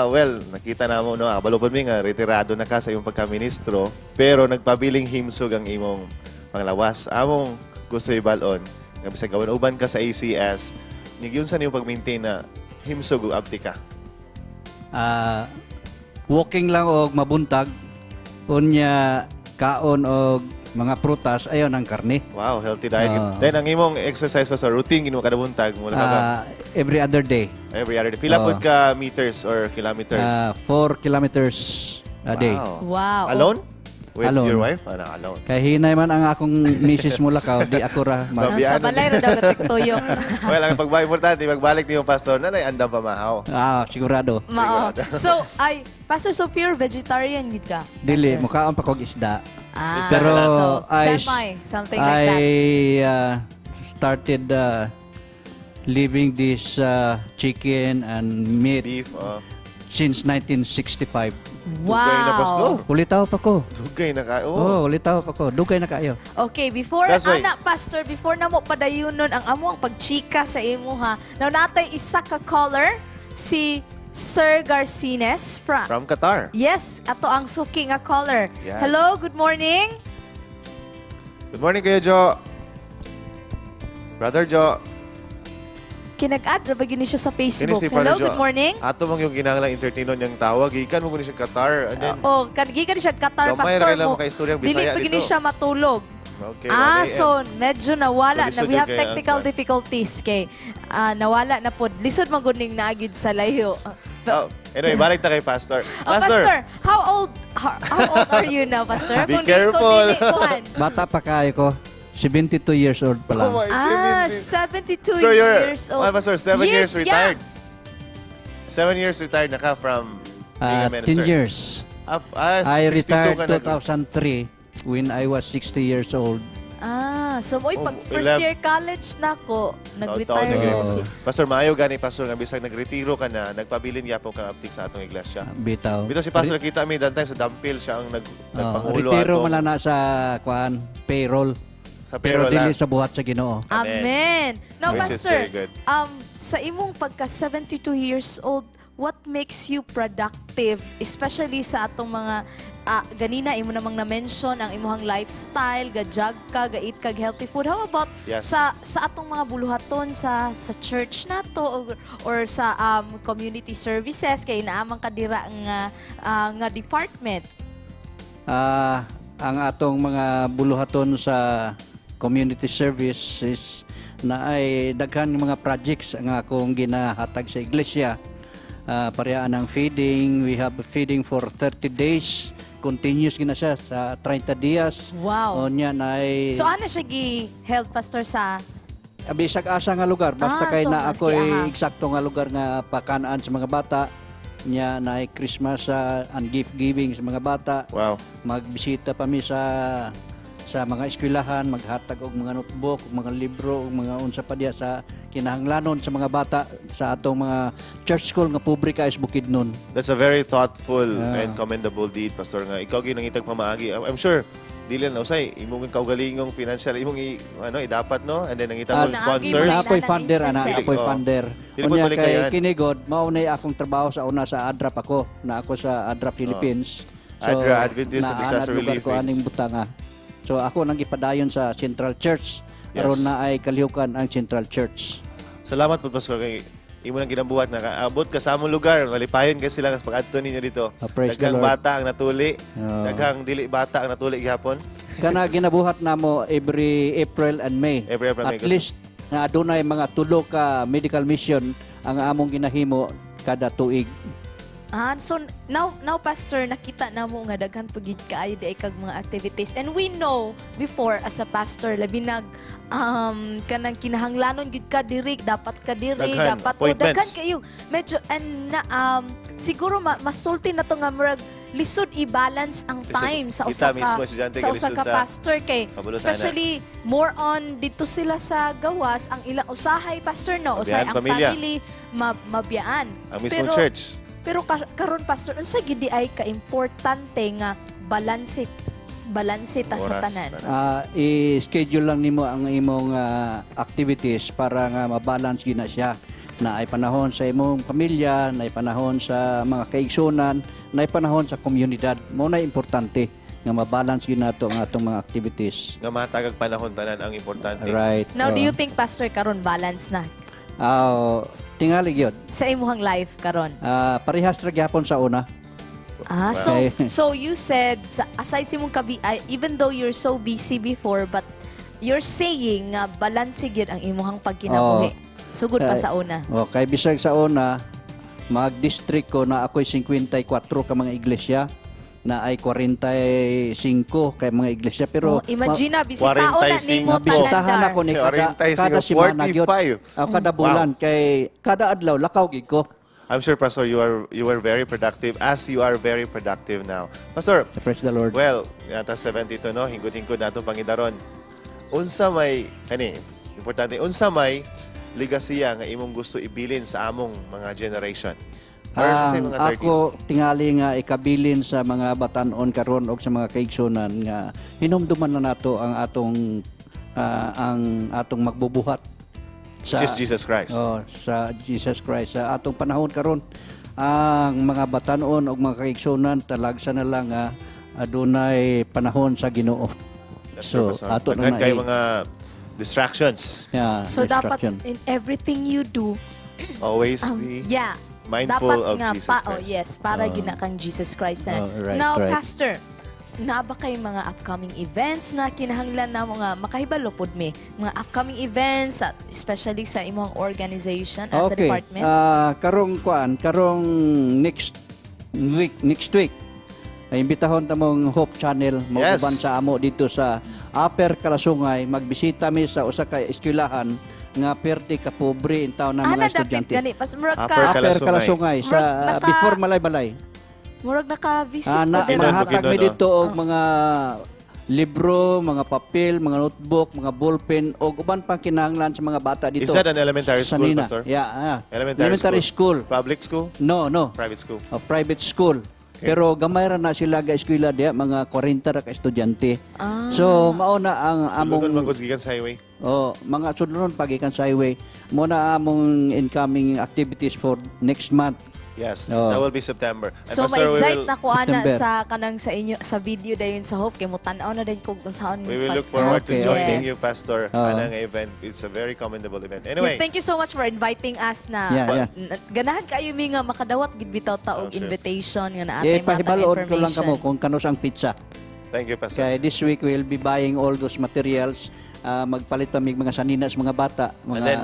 well, nakita na mo no, kabalo pod mi nga retirado na ka sa imong pagka-ministro, pero nagpabiling himsog ang imong panglawas. Among gusto ibal-on, nga bisag gawan uban ka sa ACS, nigyun sa nimo pag-maintain na himsog ug abti ka. Walking lang og mabuntag, unya kaon og mga prutas, ayon ang karne. Wow, healthy diet. Then ang imong exercise pa sa routine ginoo kada buntag mula ka ba? Every other day. Every other day. Pila pud ka meters or kilometers? 4 kilometers a day. Wow. Alone? With Alone. your wife? Ano, alone. Kay hinay man ang akong misis mo lakaw, di ako ra. Sa balay ra daw katigtuyok. Well, ang pagbalik importante, magbalik niyo pastor, nanay andam pa mahaw. Ah, sigurado. Mao. So, ay, Pastor, so pure vegetarian gid ka? Dili, mukaon pa kog isda. Ah, Pero so, I, semi, something like that. I started living this chicken and meat. Beef, since 1965. Wow. Dugay na, Pastor. Ulitaw pa ko. Dugay na kayo. Oh, ulitaw pa ko. Dugay na kayo. Okay, before That's right. ana Pastor, before na mo padayunon ang amo ang pagchika sa imo ha. Now natay isa ka caller si Sir Garcines From Qatar. Yes, ato ang suki nga caller. Yes. Hello, good morning. Good morning, Kuya Jo. Brother Joe. Kinag-add ra ba gyud ni siya sa Kini Facebook? si Hello, Brother Joe. good morning. Ato mong yung ginanglang entertainon niyang tawag. Gikan mo ni siya Qatar. And then, Oh, kan gikan siya Qatar, Gamay pastor ra kailangan mo. makaistoryang Dili Bisaya pa gyud ni dito. siya matulog. Okay, Ah, 1 a.m. so medyo nawala So, na. lisod We yun have kay technical Antoine. difficulties kay nawala na pod. Lisod man gud ning naagid sa layo. Oh, anyway, balik ta kay Pastor. Oh, pastor, how old are you now, Pastor? Be Kung di- kung careful. dili, kuhan. Bata pa kayo ko. 72 years old pa lang. Oh my Ah, 72 So you're, years old. Oh, Pastor, 7 years young. retired. 7 years retired na ka from being a 10 minister. years. I 62 retired ka na. 2003 when I was 60 years old. Ah, so mo'y pag Oh, first 11. year college na ko, Taon-taon nag-retire na na gid. si. Pastor, maayo gani Pastor nga bisag nagretiro ka na, nagpabilin gyapon kang aptik sa atong iglesia. Bitaw. Bitaw si Pastor kita mi dan time sa Dampil siya ang nagpangulo Retiro atong man lang na sa kuan payroll. Sa Pero payroll dili lang. sa buhat sa Ginoo. Amen. Now, Which is Pastor, very good. sa imong pagka 72 years old, what makes you productive, especially sa atong mga ganina imo namang na-mention ang imuhang lifestyle, ga-jog ka, ga-eat kag healthy food. How about sa atong mga buluhaton sa church nato or sa community services kay naamang kadira nga department? Ang atong mga buluhaton sa community service is na ay daghan ng mga projects ang akong ginahatag sa iglesia. Parehas ang feeding, we have feeding for 30 days. Continuous gina siya sa 30 dias. Wow. Unya na ay So ano siya gi-held, Pastor, sa bisag asa nga lugar basta kay so na maski ako'y aha. eksakto nga lugar nga pakanaan sa mga bata nya na ay Christmas and gift giving sa mga bata. Magbisita pa mi sa mga eskwelahan, maghatag og mga notebook, og mga libro, og mga unsa pa diya sa kinahanglanon sa mga bata sa atong mga church school nga pobre kaayo sa Bukidnon. That's a very thoughtful and commendable deed, Pastor. Nga ikaw ginangitag pamaagi. I'm sure dili na usay imong kaugalingong financial imong ano idapat no and then nangita mo sponsors. Na ako'y funder ana, ako'y funder. Dili po Unya balik kay kayan. kinigod, mao na akong trabaho sa una sa ADRA pa ko, na ako sa ADRA Philippines. ADRA, Adventist na Disaster anad lugar Relief ko aning butanga. So ako nang gipadayon sa Central Church. Aron na ay kalihukan ang Central Church. Salamat po, Pastor, kay imo nang ginabuhat na abot ka sa among lugar, malipayon kay sila sa pag-adto ninyo dito. Praise the Daghang Lord. bata ang natuli, daghang dili bata ang natuli gihapon. Kana ginabuhat namo every April and May. Every April and At May. least na adunay mga tulo ka medical mission ang among ginahimo kada tuig. Ah, so now, Pastor, nakita na mo nga daghan pud gid kaayo di ay kag mga activities. And we know before as a pastor labi nag kanang kinahanglanon gid ka diri, dapat ka diri, Daghan, dapat oh, daghan appointments. kayo. Medyo and na siguro masulti na to nga murag lisod i-balance ang Lisod. time sa Kita usa ka mismo, estudyante, sa usa kalisod ka ta. pastor kay Kabalo sana. especially more on dito sila sa gawas ang ilang usahay, Pastor, no, usahay Mabiyaan ang pamilya. family mabiyaan. Ang mismong church. Pero karon, Pastor, unsa gid di ay ka-importante nga balanse balanse ta sa Oras, tanan? I-schedule lang nimo ang imong activities para nga mabalance gina siya na ay panahon sa imong pamilya, na ay panahon sa mga kaigsunan, na ay panahon sa komunidad. Mao na importante nga mabalance gyud nato ang atong mga activities. Nga matagag panahon tanan ang importante. Right. Now, do you think, Pastor, karon balance na Tingali gyud. sa imuhang life karon? Parehas ra gyapon sa una. Ah, so Okay. so you said aside sa imong even though you're so busy before, but you're saying nga balance gyud ang imuhang pagkinabuhi. Oo. Sugod pa sa una. Oh, kay bisag sa una mag-district ko na ako'y 54 ka mga iglesia na ay 45 kay mga iglesia pero Oh, imagine na, bisitaon na nimo Bisitahan tanan. ako ni kada, 45, kada semana gyud. 45. Oh, kada bulan kay kada adlaw lakaw gid ko. I'm sure, Pastor, you are very productive as you are very productive now. Pastor, Praise the Lord. Well, yata 72 no, hingkod-hingkod nato pangidaron. Unsa may kani, importante, unsa may legasiya nga imong gusto ibilin sa among mga generation? Or sa Ang mga 30s? ako tingali nga ikabilin sa mga batan-on karon og sa mga kaigsunan nga hinumduman na nato ang atong magbubuhat. Which is Jesus Christ. Oh, sa Jesus Christ sa atong panahon karon ang mga batan-on og mga kaigsunan talagsa na lang nga adunay panahon sa Ginoo. That's So true, Pastor. ato na Daghan na kay mga Distractions. Yeah, So dapat in everything you do, Always be mindful dapat of nga Jesus pa, oh, Christ. yes, para gina kang Jesus Christ na. Oh, right, Now, right. Pastor, naa ba kay mga upcoming events na kinahanglan na mga makahibalo pod mi? Mga upcoming events, at especially sa imong organization as a Okay. department? Karong kuan, karong next week ay imbitahon ta mong Hope Channel mauban sa amo dito sa Upper Kalasungay. Magbisita mi sa usa ka eskwelahan nga perti ka pobre in taon ng Ah, mga na dapit estudyante. gani. Pas murag ka, Upper Kalasungay sa Murag before Malaybalay. Murag naka-visit Na, ko din. mahatag mi dito og mga libro, mga papel, mga notebook, mga ballpen og uban pang kinahanglan sa mga bata dito. Is that an elementary Sa school, Nina. Pastor? Yeah. Elementary school. Public school? No. Private school. A private school. Pero gamay ra na sila ga eskwela diha, mga 40 ra ka estudyante. So mao na ang among Among man gud gikan sa highway. Oh, mga sudlonon pagikan sa highway. Mao na among incoming activities for next month. Yes, Oh. that will be September. And So Pastor, we ma-excite will, na ko ana September. sa kanang sa inyo sa video dayon sa Hope kay mo tan-aw na din kog kung saan we will look forward to joining Yes. you, Pastor, anang event. It's a very commendable event. Anyway, Yes, thank you so much for inviting us na Yeah. Ganahan kayo mi nga makadawat gid bitaw ta og invitation nga naa Eh, tay matang pahibaloon ko lang information. kamo kung kanus ang pizza. Thank you, Pastor. Kaya this week we'll be buying all those materials. Magpalit kami mga sanina sa mga bata. Mga, And then,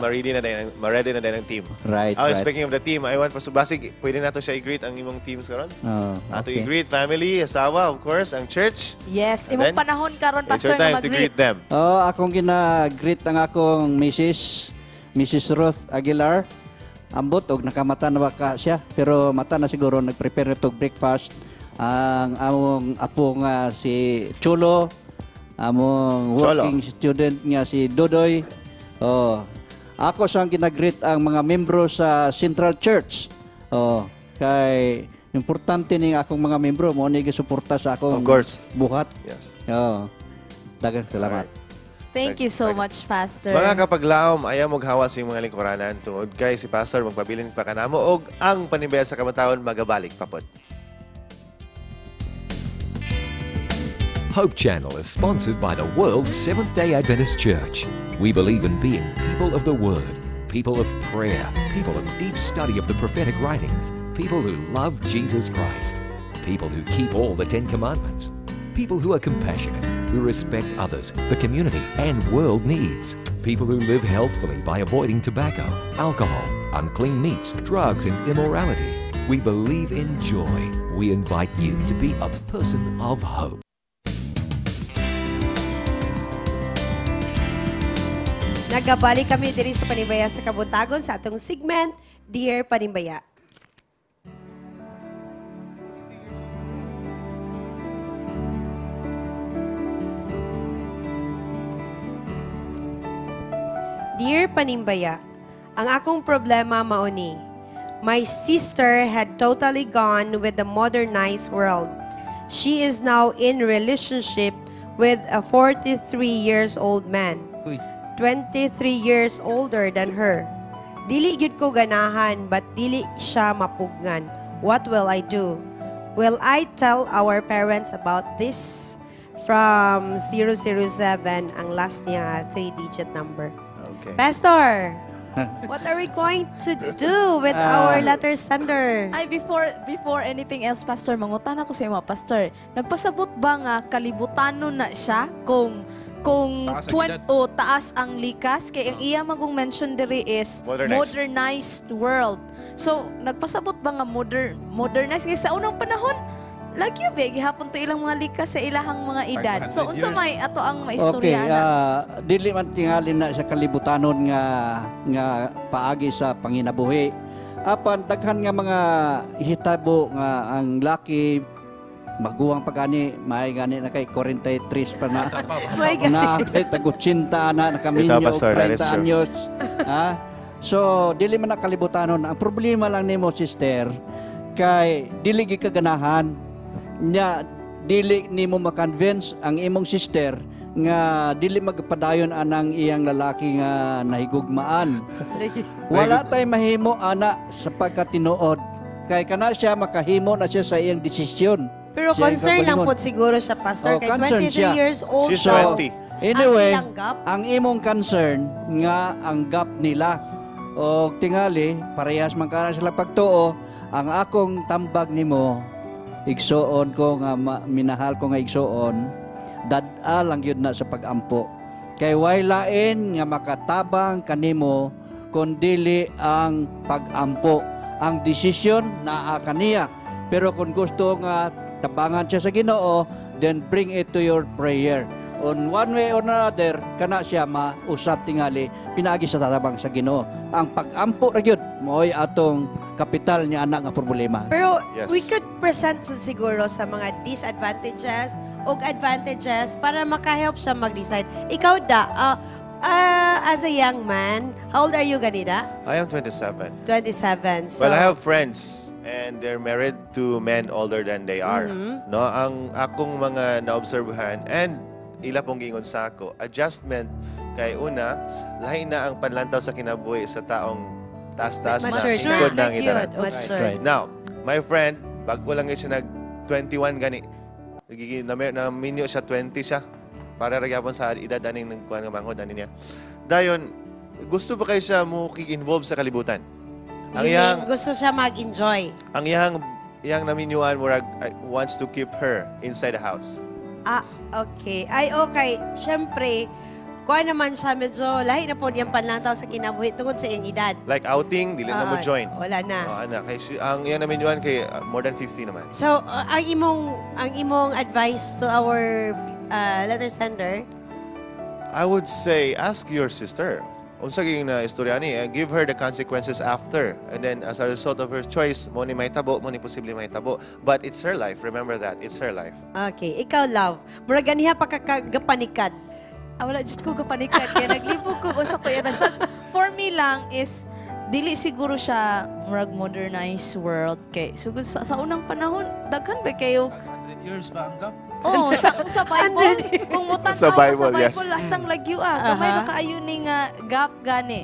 ma-ready na din ang team. Right, Oh, right. speaking of the team, I want, Pastor Basig, pwede nato siya i-greet ang imong teams karon? Oh, Ato okay. i-greet family, asawa, of course, ang church. Yes, And imong then, panahon karon it's your Pastor nga time to mag-greet. greet them. Oh, akong gina-greet ang akong Mrs. Mrs. Ruth Aguilar. Ambot og nakamata na baka siya, pero mata na siguro, nagprepare na tog breakfast. Ang among apo nga si Cholo, among Cholo. working student nga si Dodoy. Oh, ako sang ginagreet ang mga membro sa Central Church. Oh, kay importante ning akong mga membro mo ni gisuporta sa akong Of course. buhat. Yes. Oh. Daghang salamat. Thank you so much, Pastor. Mga kapaglaom, ayaw maghawas yung mga lingkuranan tungod kay si Pastor magpabilin pa kanamo og ang Panimbaya sa Kabataon magabalik pa pod. Hope Channel is sponsored by the World Seventh day Adventist Church. We believe in being people of the Word, people of prayer, people of deep study of the prophetic writings, people who love Jesus Christ, people who keep all the Ten Commandments, people who are compassionate, who respect others, the community, and world needs, people who live healthfully by avoiding tobacco, alcohol, unclean meats, drugs, and immorality. We believe in joy. We invite you to be a person of hope. Nagabalik kami diri sa Panimbaya sa Kabuntagon sa atong segment, Dear Panimbaya. Dear Panimbaya, ang akong problema mauni. My sister had totally gone with the modernized world. She is now in relationship with a 43 years old man. 23 years older than her. Dili gyud ko ganahan but dili siya mapugnan. What will I do? Will I tell our parents about this? From 007 ang last niya three-digit number. Okay. Pastor, what are we going to do with our letter sender? Ay, before anything else, Pastor, mangutana ko sa imo, Pastor. Nagpasabot ba nga kalibutanon na siya kung Taas ang edad. 20 o taas ang likas kay ang iya magong mention diri is Modernized. modernized world. So, nagpasabot ba nga modernized ngay sa unang panahon lagi ba gihapon to ilang mga likas sa ilahang mga edad. So, 500 unsa years. may ato ang Okay, maistorya na? Dili man tingali na sa kalibutanon nga paagi sa panginabuhi. Apan daghan nga mga hitabo nga ang laki maguwang pa gani, may gani na kay 43 pa na. May gani. Na kay tag 80 na nakaminyo Ito, Pastor, that is 30 true. anyos. Ha? So, dili man na kalibutanon. Ang problema lang nimo, sister, kay dili gyud ka ganahan nya, dili nimo ma-convince ang imong sister nga dili magpadayon anang iyang lalaki nga nahigugmaan. Wala tay mahimo ana sa pagkatinuod. Kay kana siya makahimo na siya sa iyang desisyon. Pero Sa iyang concern lang kaugalingon. po siguro siya, Pastor. Oh, Kay concern 23 siya. years old She's daw. 20. Anyway, Ang ilang gap? Ang imong concern nga ang gap nila o tingali parehas man kana sila pagtuo, ang akong tambag nimo, igsuon ko nga minahal ko nga igsuon, dad-a lang yun na sa pagampo kay way lain nga makatabang kanimo kun dili ang pagampo. Ang desisyon naa kaniya, pero kung gusto nga tabangan siya sa Ginoo, then bring it to your prayer. On one way or another, kana siya mausap tingali pinaagi sa tatabang sa Ginoo. Ang pagampo ra gyud mo'y atong kapital niya anak nga problema. Pero we could present sad siguro sa mga disadvantages o advantages para makahelp siya mag-decide. Ikaw da, as a young man, how old are you ganina? I am 27. 27. So, Well, I have friends and they're married to men older than they are. No, ang akong mga naobserbahan and ila pong giingon sa ako, adjustment kay una, lahi na ang panlantaw sa kinabuhi sa taong taas-taas na, Mature na. singkod na ang edaran. Mature. Now, my friend, bago lang siya nag 21 gani. Nagiging na, na minyo siya, 20 siya. Para ra gyapon sa edad aning nagkuan nga manghod ani niya. Dayon, gusto ba kayo siya mo involve sa kalibutan? Ang You mean, iyang gusto siya mag-enjoy. Ang iyang naminyuan murag wants to keep her inside the house. Ah, okay. Ay, okay. Siyempre, kuha naman siya medyo lahi na po niyang panlantaw sa kinabuhi tungod sa iyang edad. Like outing, dili na mo Ah, join. wala na. Oh, ana kay ang iyang naminyuan kay more than 50 naman. So, ang imong advice to our letter sender? I would say ask your sister. Unsa gyud na istorya ni, give her the consequences after. And then as a result of her choice, mo ni mahitabo, mo ni posible mahitabo. But it's her life. Remember that. It's her life. Okay, ikaw, love. Murag ganiha pa kagapanikad. Ah, wala jud ko kapanikan kaya naglibog ko unsa ko advice. But for me lang is dili siguro siya murag modernized world kay sugod sa unang panahon daghan ba kayo 100 years ba ang gap? Oh, sa Bible, kung mutan Sa Bible, sa yes. Bible, lasang lagyo ah. Gamay ra kaayo ni nga gap gani.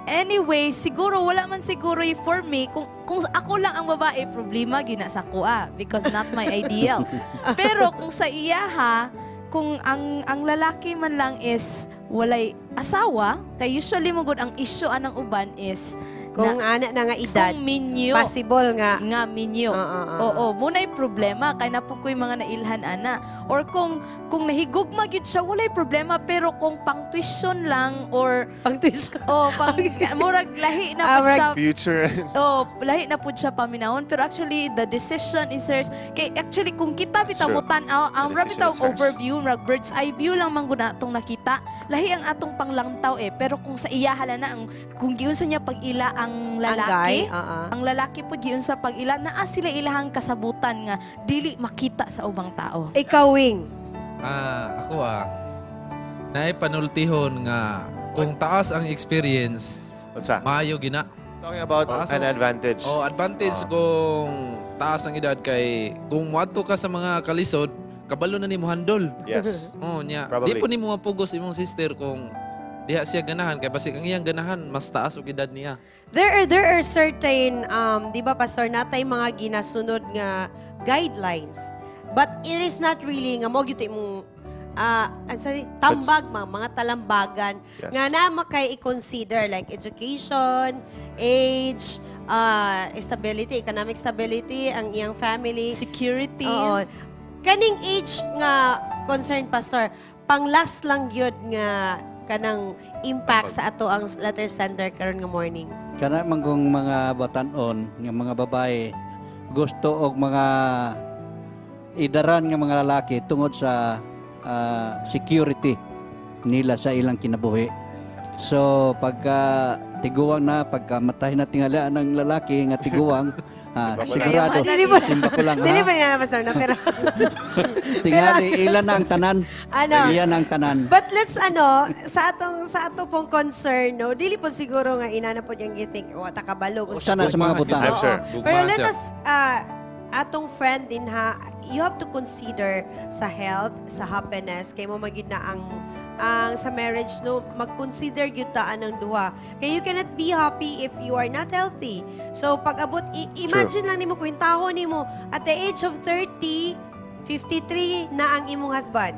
Anyway, siguro wala man siguro yung for me kung ako lang ang babae, problema gina sa ko ah because not my ideals. Pero kung sa iyaha, kung ang lalaki man lang is walay asawa, kay usually mo gud ang issue anang uban is Kung ana na nga edad, kung minyo possible nga. Nga minyo. Oo, muna yung problema kay napo ko'y mga nailhan ana. Or kung nahigugma gyud siya, walay problema, pero kung pang tuition lang or pang tuition. Oh, pang murag lahi na Ah, pud siya. Future. Oh, lahi na pud siya paminawon, pero actually the decision is hers. Kay actually kung kita bitaw True. mo tan-aw ang The ra decision bitaw is hers. overview, murag bird's eye view lang man gud na atong nakita. Lahi ang atong panglangtaw eh, pero kung sa iyahala na ang kung giunsa niya pag-ila ang lalaki, Ang guy, oo. ang lalaki pud giunsa pag-ila, naa sila ilahang kasabutan nga dili makita sa ubang tao. Ikaw, Wing. Ah, ako ah. Naay panultihon nga kung taas ang experience, Unsa? Maayo gina. Talking about Taas an advantage. Oh, advantage kung taas ang edad kay kung muadto ka sa mga kalisod, kabalo na nimo handle. Yes. Oh, nya. Probably. Di po nimo mapugos imong sister kung diha siya ganahan kay basig ang iyang ganahan mas taas og edad niya. There are certain di ba, Pastor, natay mga ginasunod nga guidelines. But it is not really nga mo gyud imong sorry, tambag mga talambagan nga na makay i-consider like education, age, stability, economic stability, ang iyang family, security. Oo. Kaning age nga concern, Pastor, pang last lang gyud nga kanang impact sa ato ang letter sender karon nga morning. Kana man kung mga batanon nga mga babae gusto og mga idaran nga mga lalaki tungod sa security nila sa ilang kinabuhi. So pagka tiguang na, pagka matay na tingalaan ng lalaki nga tiguang, sigurado Dili ba simba ko lang Dili ha. ba niya na, Pastor, no? Pero Tingali ila na ang tanan. Ano? Iya na ang tanan. But let's ano, sa ato pong concern, no, dili po siguro nga inana po niyang githink, wa ta kabalo. Usa na sa mga butang. I'm sure. Pero let us atong friend din ha, you have to consider sa health, sa happiness, kay mo magyud na ang sa marriage, no, mag-consider gyud ta anang duha. Kay you cannot be happy if you are not healthy. So pag abot imagine lang nimo kwentahon nimo at the age of 30, 53 na ang imong husband.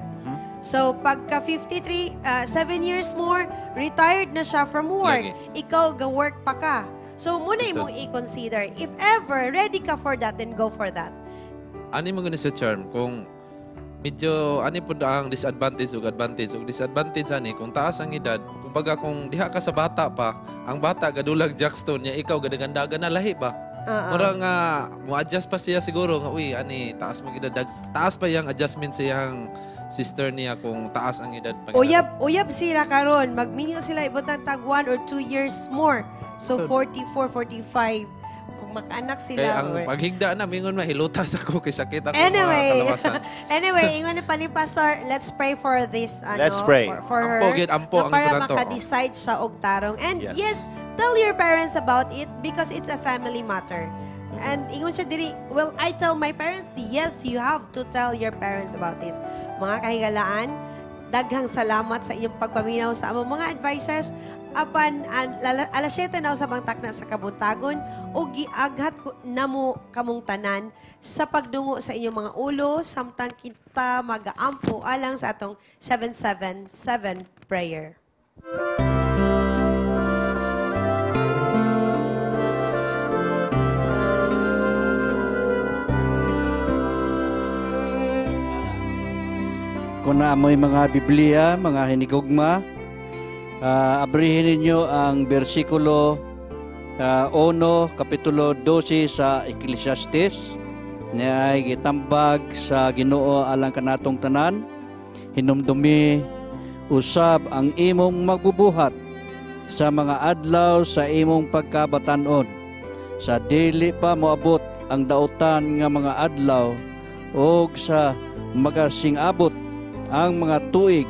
So pagka 53, 7 years more, retired na siya from work. Lagi. Ikaw, ga-work pa ka. So muna imong i-consider. If ever ready ka for that, then go for that. Ani mo gani sa Charm kung medyo ani pud ang disadvantage ug advantage, ug disadvantage ani kung taas ang edad, kumbaga kung diha ka sa bata pa, ang bata gadulag jackstone niya, ikaw gadagandagan na, lahi ba? Mura nga mo-adjust pa siya siguro nga, uy, ani taas mag edad, taas pa yang adjustment sa iyang sister niya kung taas ang edad pa. Uyab, uyab sila karon, magminyo sila ibutan tag 1 or 2 years more. So 44, 45 kung mag-anak sila. Kaya ang paghigda na mingon mahilutas ako kay sakit ako mga Anyway, kalawasan. Anyway, ingon ni pa ni Pastor, let's pray for this, ano, Let's pray. for her. Ampo, gid, ampo na ang para importante, oh. maka-decide siya og tarong. And Yes. yes, tell your parents about it because it's a family matter. And ingon siya diri, "Well, I tell my parents?" Yes, you have to tell your parents about this. Mga kahigalaan, daghang salamat sa inyong pagpaminaw sa among mga advices. Apan alas 7 na usab ang takna sa kabuntagon o giaghat ko namo kamong tanan sa pagdungo sa inyong mga ulo samtang kita magaampo alang sa atong 777 prayer. Kung naa moy mga Biblia, mga hinigugma, abrihin ninyo ang bersikulo 1, Kapitulo 12 sa Ecclesiastes, niya ay gitambag sa Ginoo alang kanatong tanan. Hinumdumi usab ang imong magbubuhat sa mga adlaw sa imong pagkabatanon, sa dili pa moabot ang dautan nga mga adlaw og sa magasing-abot ang mga tuig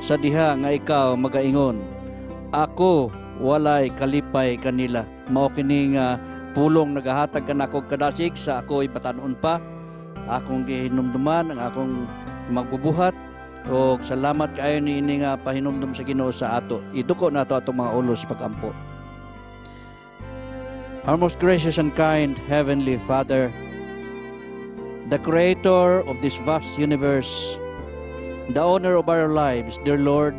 sa diha nga ikaw magaingon, "Ako walay kalipay kanila." Mao kini nga pulong nagahatag kanako kadasig sa ako'y batanon pa. Akong gihinumduman ang akong magbubuhat og salamat kaayo niini nga pahinumdum sa Ginoo sa ato. Iduko nato atong mga ulo sa pagampo. Our most gracious and kind Heavenly Father, the Creator of this vast universe, the owner of our lives, dear Lord,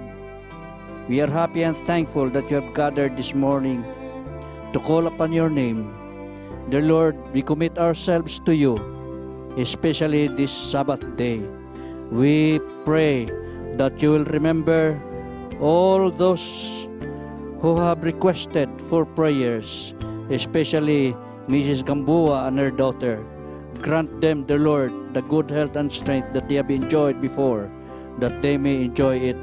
we are happy and thankful that you have gathered this morning to call upon your name. Dear Lord, we commit ourselves to you, especially this Sabbath day. We pray that you will remember all those who have requested for prayers, especially Mrs. Gamboa and her daughter. Grant them, the Lord, the good health and strength that they have enjoyed before, that they may enjoy it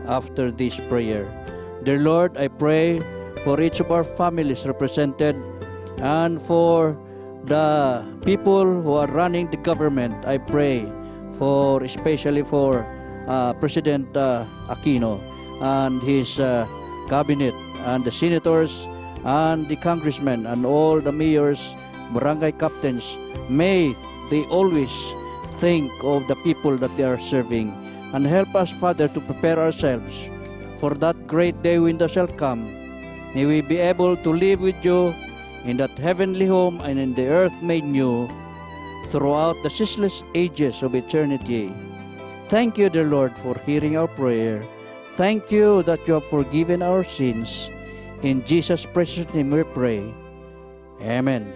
after this prayer. Dear Lord, I pray for each of our families represented and for the people who are running the government. I pray for especially for President Aquino and his cabinet and the senators and the congressmen and all the mayors, barangay captains. May they always think of the people that they are serving, and help us, Father, to prepare ourselves for that great day when thou shalt come. May we be able to live with you in that heavenly home and in the earth made new throughout the ceaseless ages of eternity. Thank you, dear Lord, for hearing our prayer. Thank you that you have forgiven our sins. In Jesus' precious name we pray. Amen.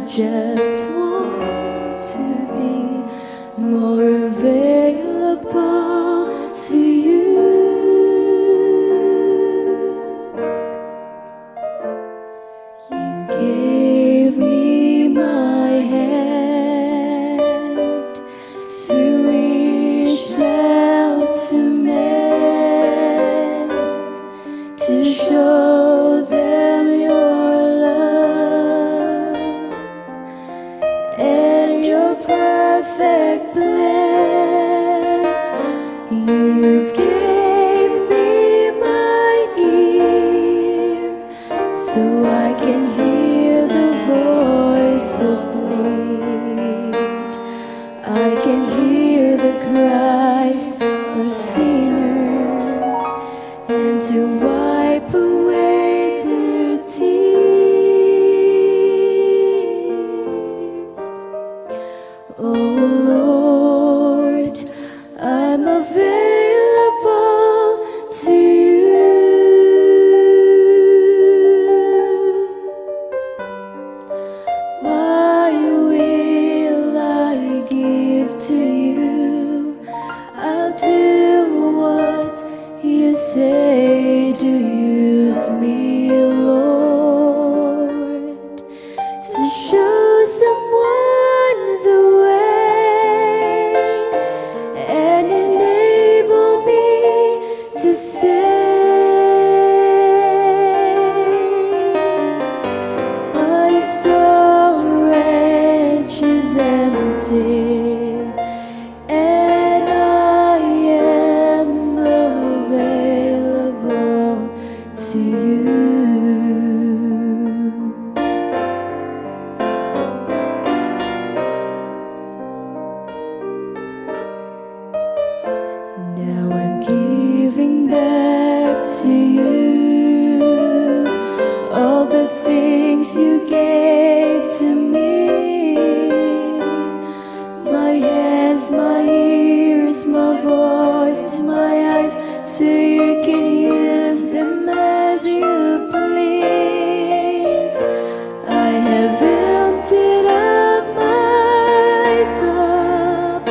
just want to be more available to you. You gave me my hand to reach out to men, to show them your love and your perfect plan. You gave me my ear so I can hear the voice of plead. I can hear the cries of sinners and to wipe away their tears. Oh Lord, I'm available to you. My will I give to you. I'll do what you say. Do use me, Lord, to show someone the way and enable me to say, my storage is empty and I am available to you. Now I'm giving back to you all the things you gave to me. My hands, my ears, my voice, my eyes, so you can use them as you please. I have emptied out my cup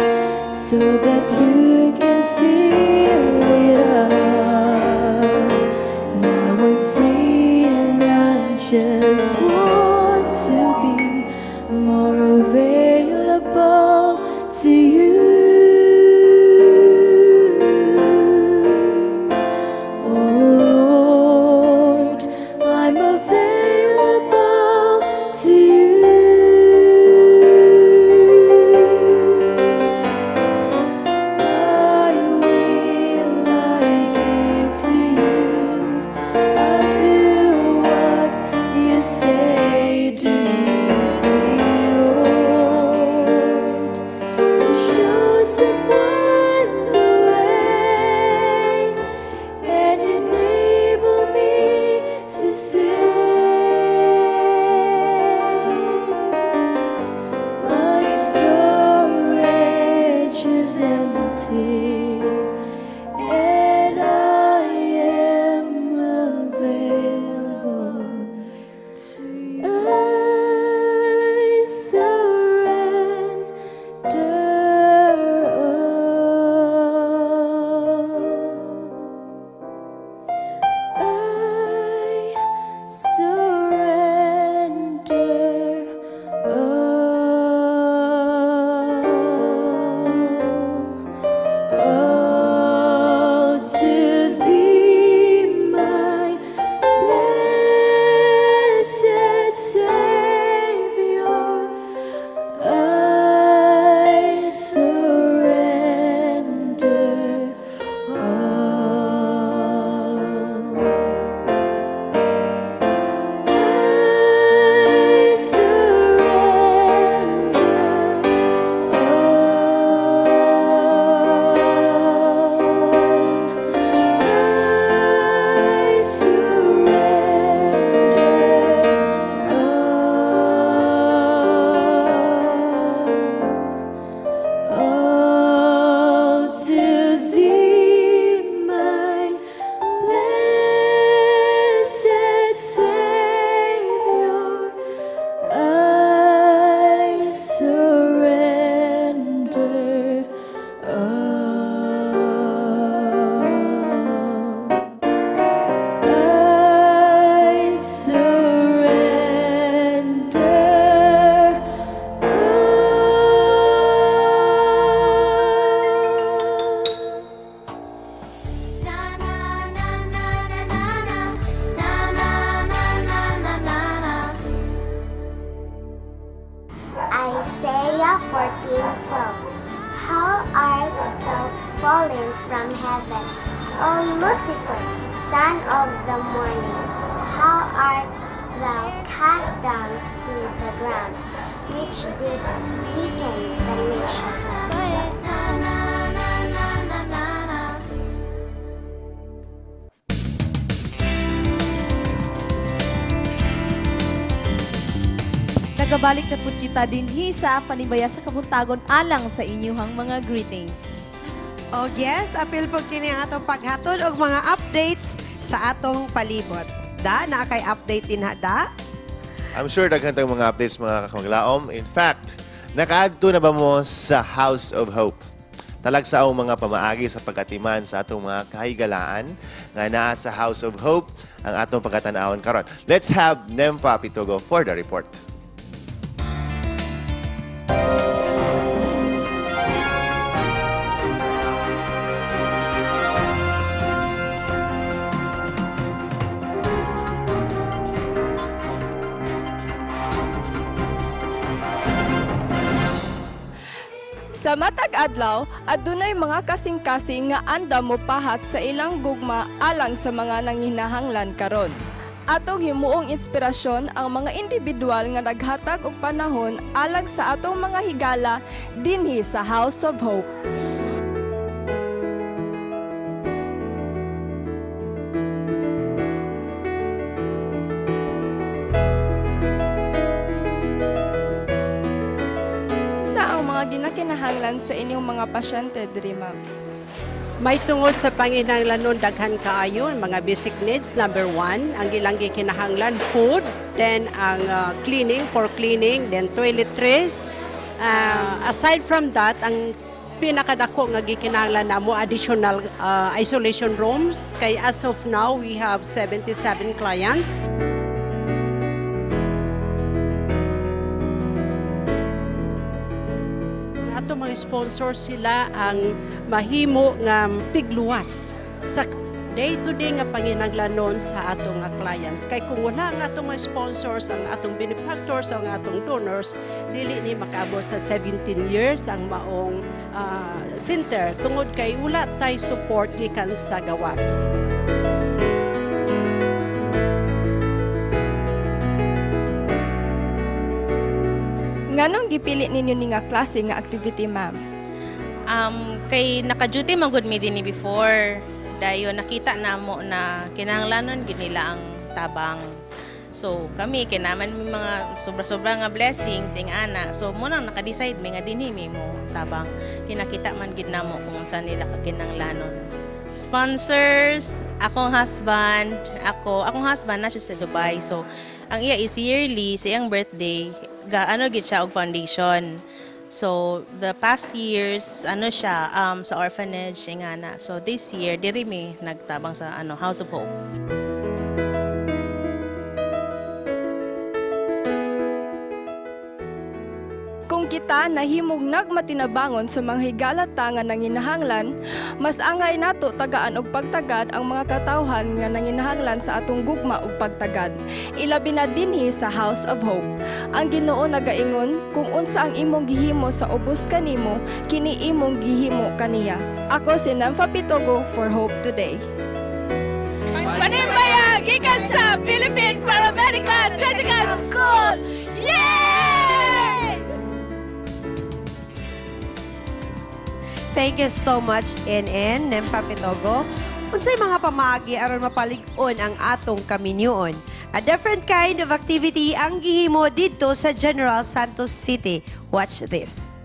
so that you can fill it up. Now I'm free and I just want to be more available to you. Oh Lord, I'm available to you. My will I give to you. I'll do what you say. Do use me, Lord, Isaiah 14:12. How art thou fallen from heaven, O Lucifer, son of the morning? How art thou cut down to the ground, which didst weaken the nations? Nagabalik na pud kita dinhi sa Panimbaya sa Kabuntagon alang sa inyuhang mga greetings. Oh yes, apil po kini ang atong paghatod og mga updates sa atong palibot. Da, naa kay update din ha, da? I'm sure daghan tayong mga updates, mga kakamaglaom. In fact, nakaadto na ba mo sa House of Hope? Talagsa ang mga pamaagi sa pagatiman sa atong mga kahigalaan nga naa sa House of Hope ang atong pagkatan-awon karon. Let's have Nemfa Pitogo for the report. Sa matag adlaw, adunay mga kasing-kasing nga andam mopahat sa ilang gugma alang sa mga nanginahanglan karon. Atong himuong inspirasyon ang mga individual nga naghatag og panahon alang sa atong mga higala dinhi sa House of Hope. Ginakinahanglan sa inyong mga pasyente diri, ma'am? May tungod sa panginahanglanon daghan kaayo mga basic needs. Number 1, ang ilang gikinahanglan food, then ang cleaning for cleaning, then toiletries. Aside from that, ang pinakadako nga gikinahanglan namo additional isolation rooms kay as of now we have 77 clients. Ato mga sponsor sila ang mahimo nga tigluwas sa day-to-day nga panginahanglanon sa atong nga clients. Kay kung wala ang atong mga sponsors, ang atong benefactors, ang atong donors, dili ni makaabot sa 17 years ang maong center tungod kay wala tay support gikan sa gawas. Nganong gipili ninyo ni nga klase nga activity, ma'am? Kay naka-duty man gud mi dinhi before. Dayon nakita namo na kinahanglanon gid nila ang tabang. So kami kinaman mi mga sobra-sobra nga blessings ing ana. So mo nang naka-decide mi nga dinhi mi mo tabang. Kinakita man gid namo kung unsa nila kakinahanglanon. Sponsors, akong husband, akong husband na siya sa Dubai. So ang iya is yearly sa iyang birthday, ga ano gid siya og foundation. So the past years ano siya sa orphanage ingana. So this year diri mi nagtabang sa ano House of Hope. Kung kita nahimog nagmatinabangon sa mga higala ta nga nanginahanglan, mas angay nato tagaan og pagtagad ang mga katawhan nga nanginahanglan sa atong gugma ug pagtagad. Ilabi na dinhi sa House of Hope. Ang Ginoo nagaingon kung unsa ang imong gihimo sa ubos kanimo, kini imong gihimo kaniya. Ako si Namfa Pitogo for Hope Today. Panimbaya gikan sa Philippine Paramedical Technical School. Yeah! Thank you so much, NN, Nempa Pitogo. Unsay mga pamaagi aron mapalig-on ang atong kaminyoon? A different kind of activity ang gihimo didto sa General Santos City. Watch this.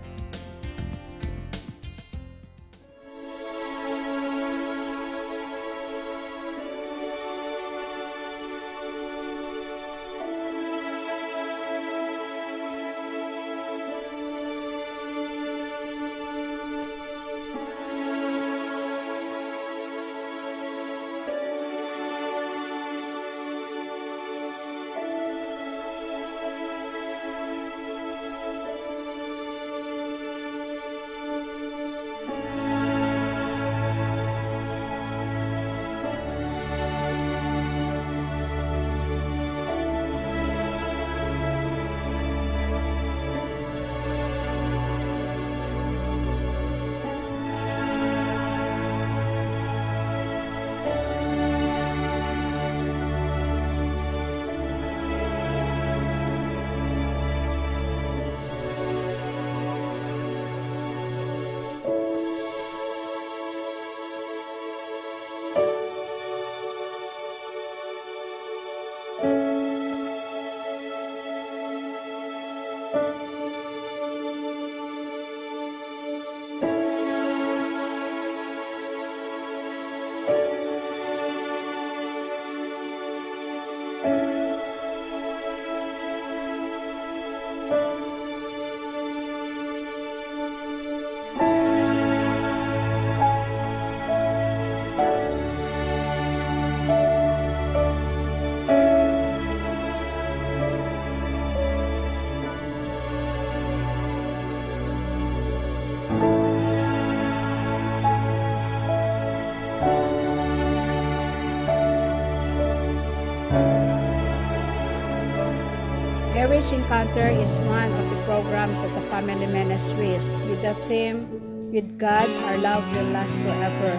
Marriage Encounter is one of the programs of the Family Ministries with the theme, "With God, Our Love Will Last Forever."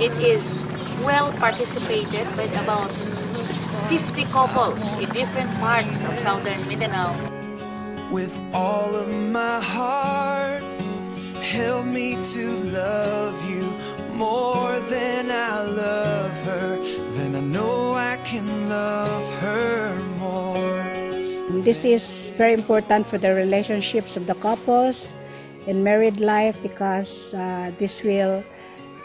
It is well participated by about 50 couples in different parts of Southern Mindanao. With all of my heart, help me to love you more than I love her. Then I know I can love her more. This is very important for the relationships of the couples in married life because this will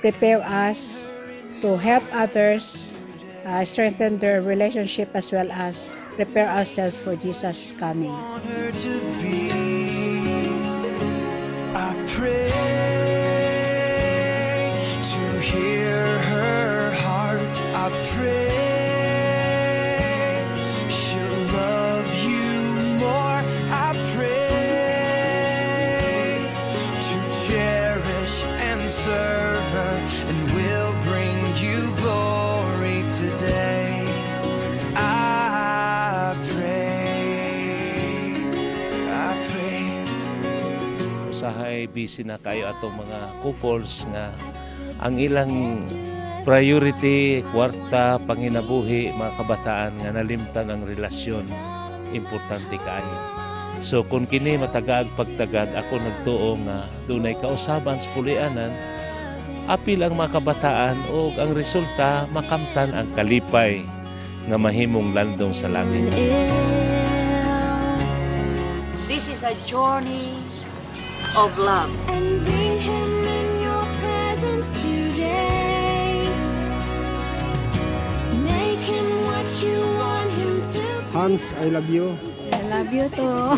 prepare us to help others strengthen their relationship as well as prepare ourselves for Jesus' coming. Her to be. I pray to hear her heart. I pray she'll love you more. I pray to cherish and serve her and will bring you glory today. I pray. I pray. Usahay busy na kayo atong mga couples nga ang ilang priority kwarta, panginabuhi, mga kabataan nga nalimtan ang relasyon, importante kaayo. So kung kini matagaag pagtagad, ako nagtuo nga dunay kausaban sa pulianan, apil ang mga kabataan o ang resulta makamtan ang kalipay nga mahimong landong sa langit. This is a journey of love. And bring him in your presence today. Make him what you want him to Hans, I love you. I love you too.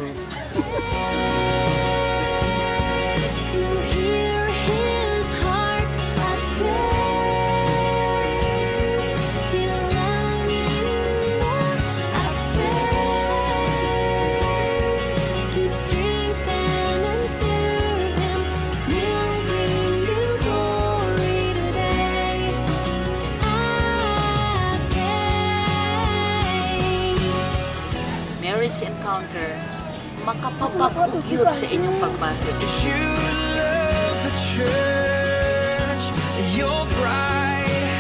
To hear his heart. I pray he'll love you more. I pray to strengthen and serve him will bring you glory today. I pray. Marriage Encounter, makapapag-ugyod sa inyong pagbati. You love the church, your bride.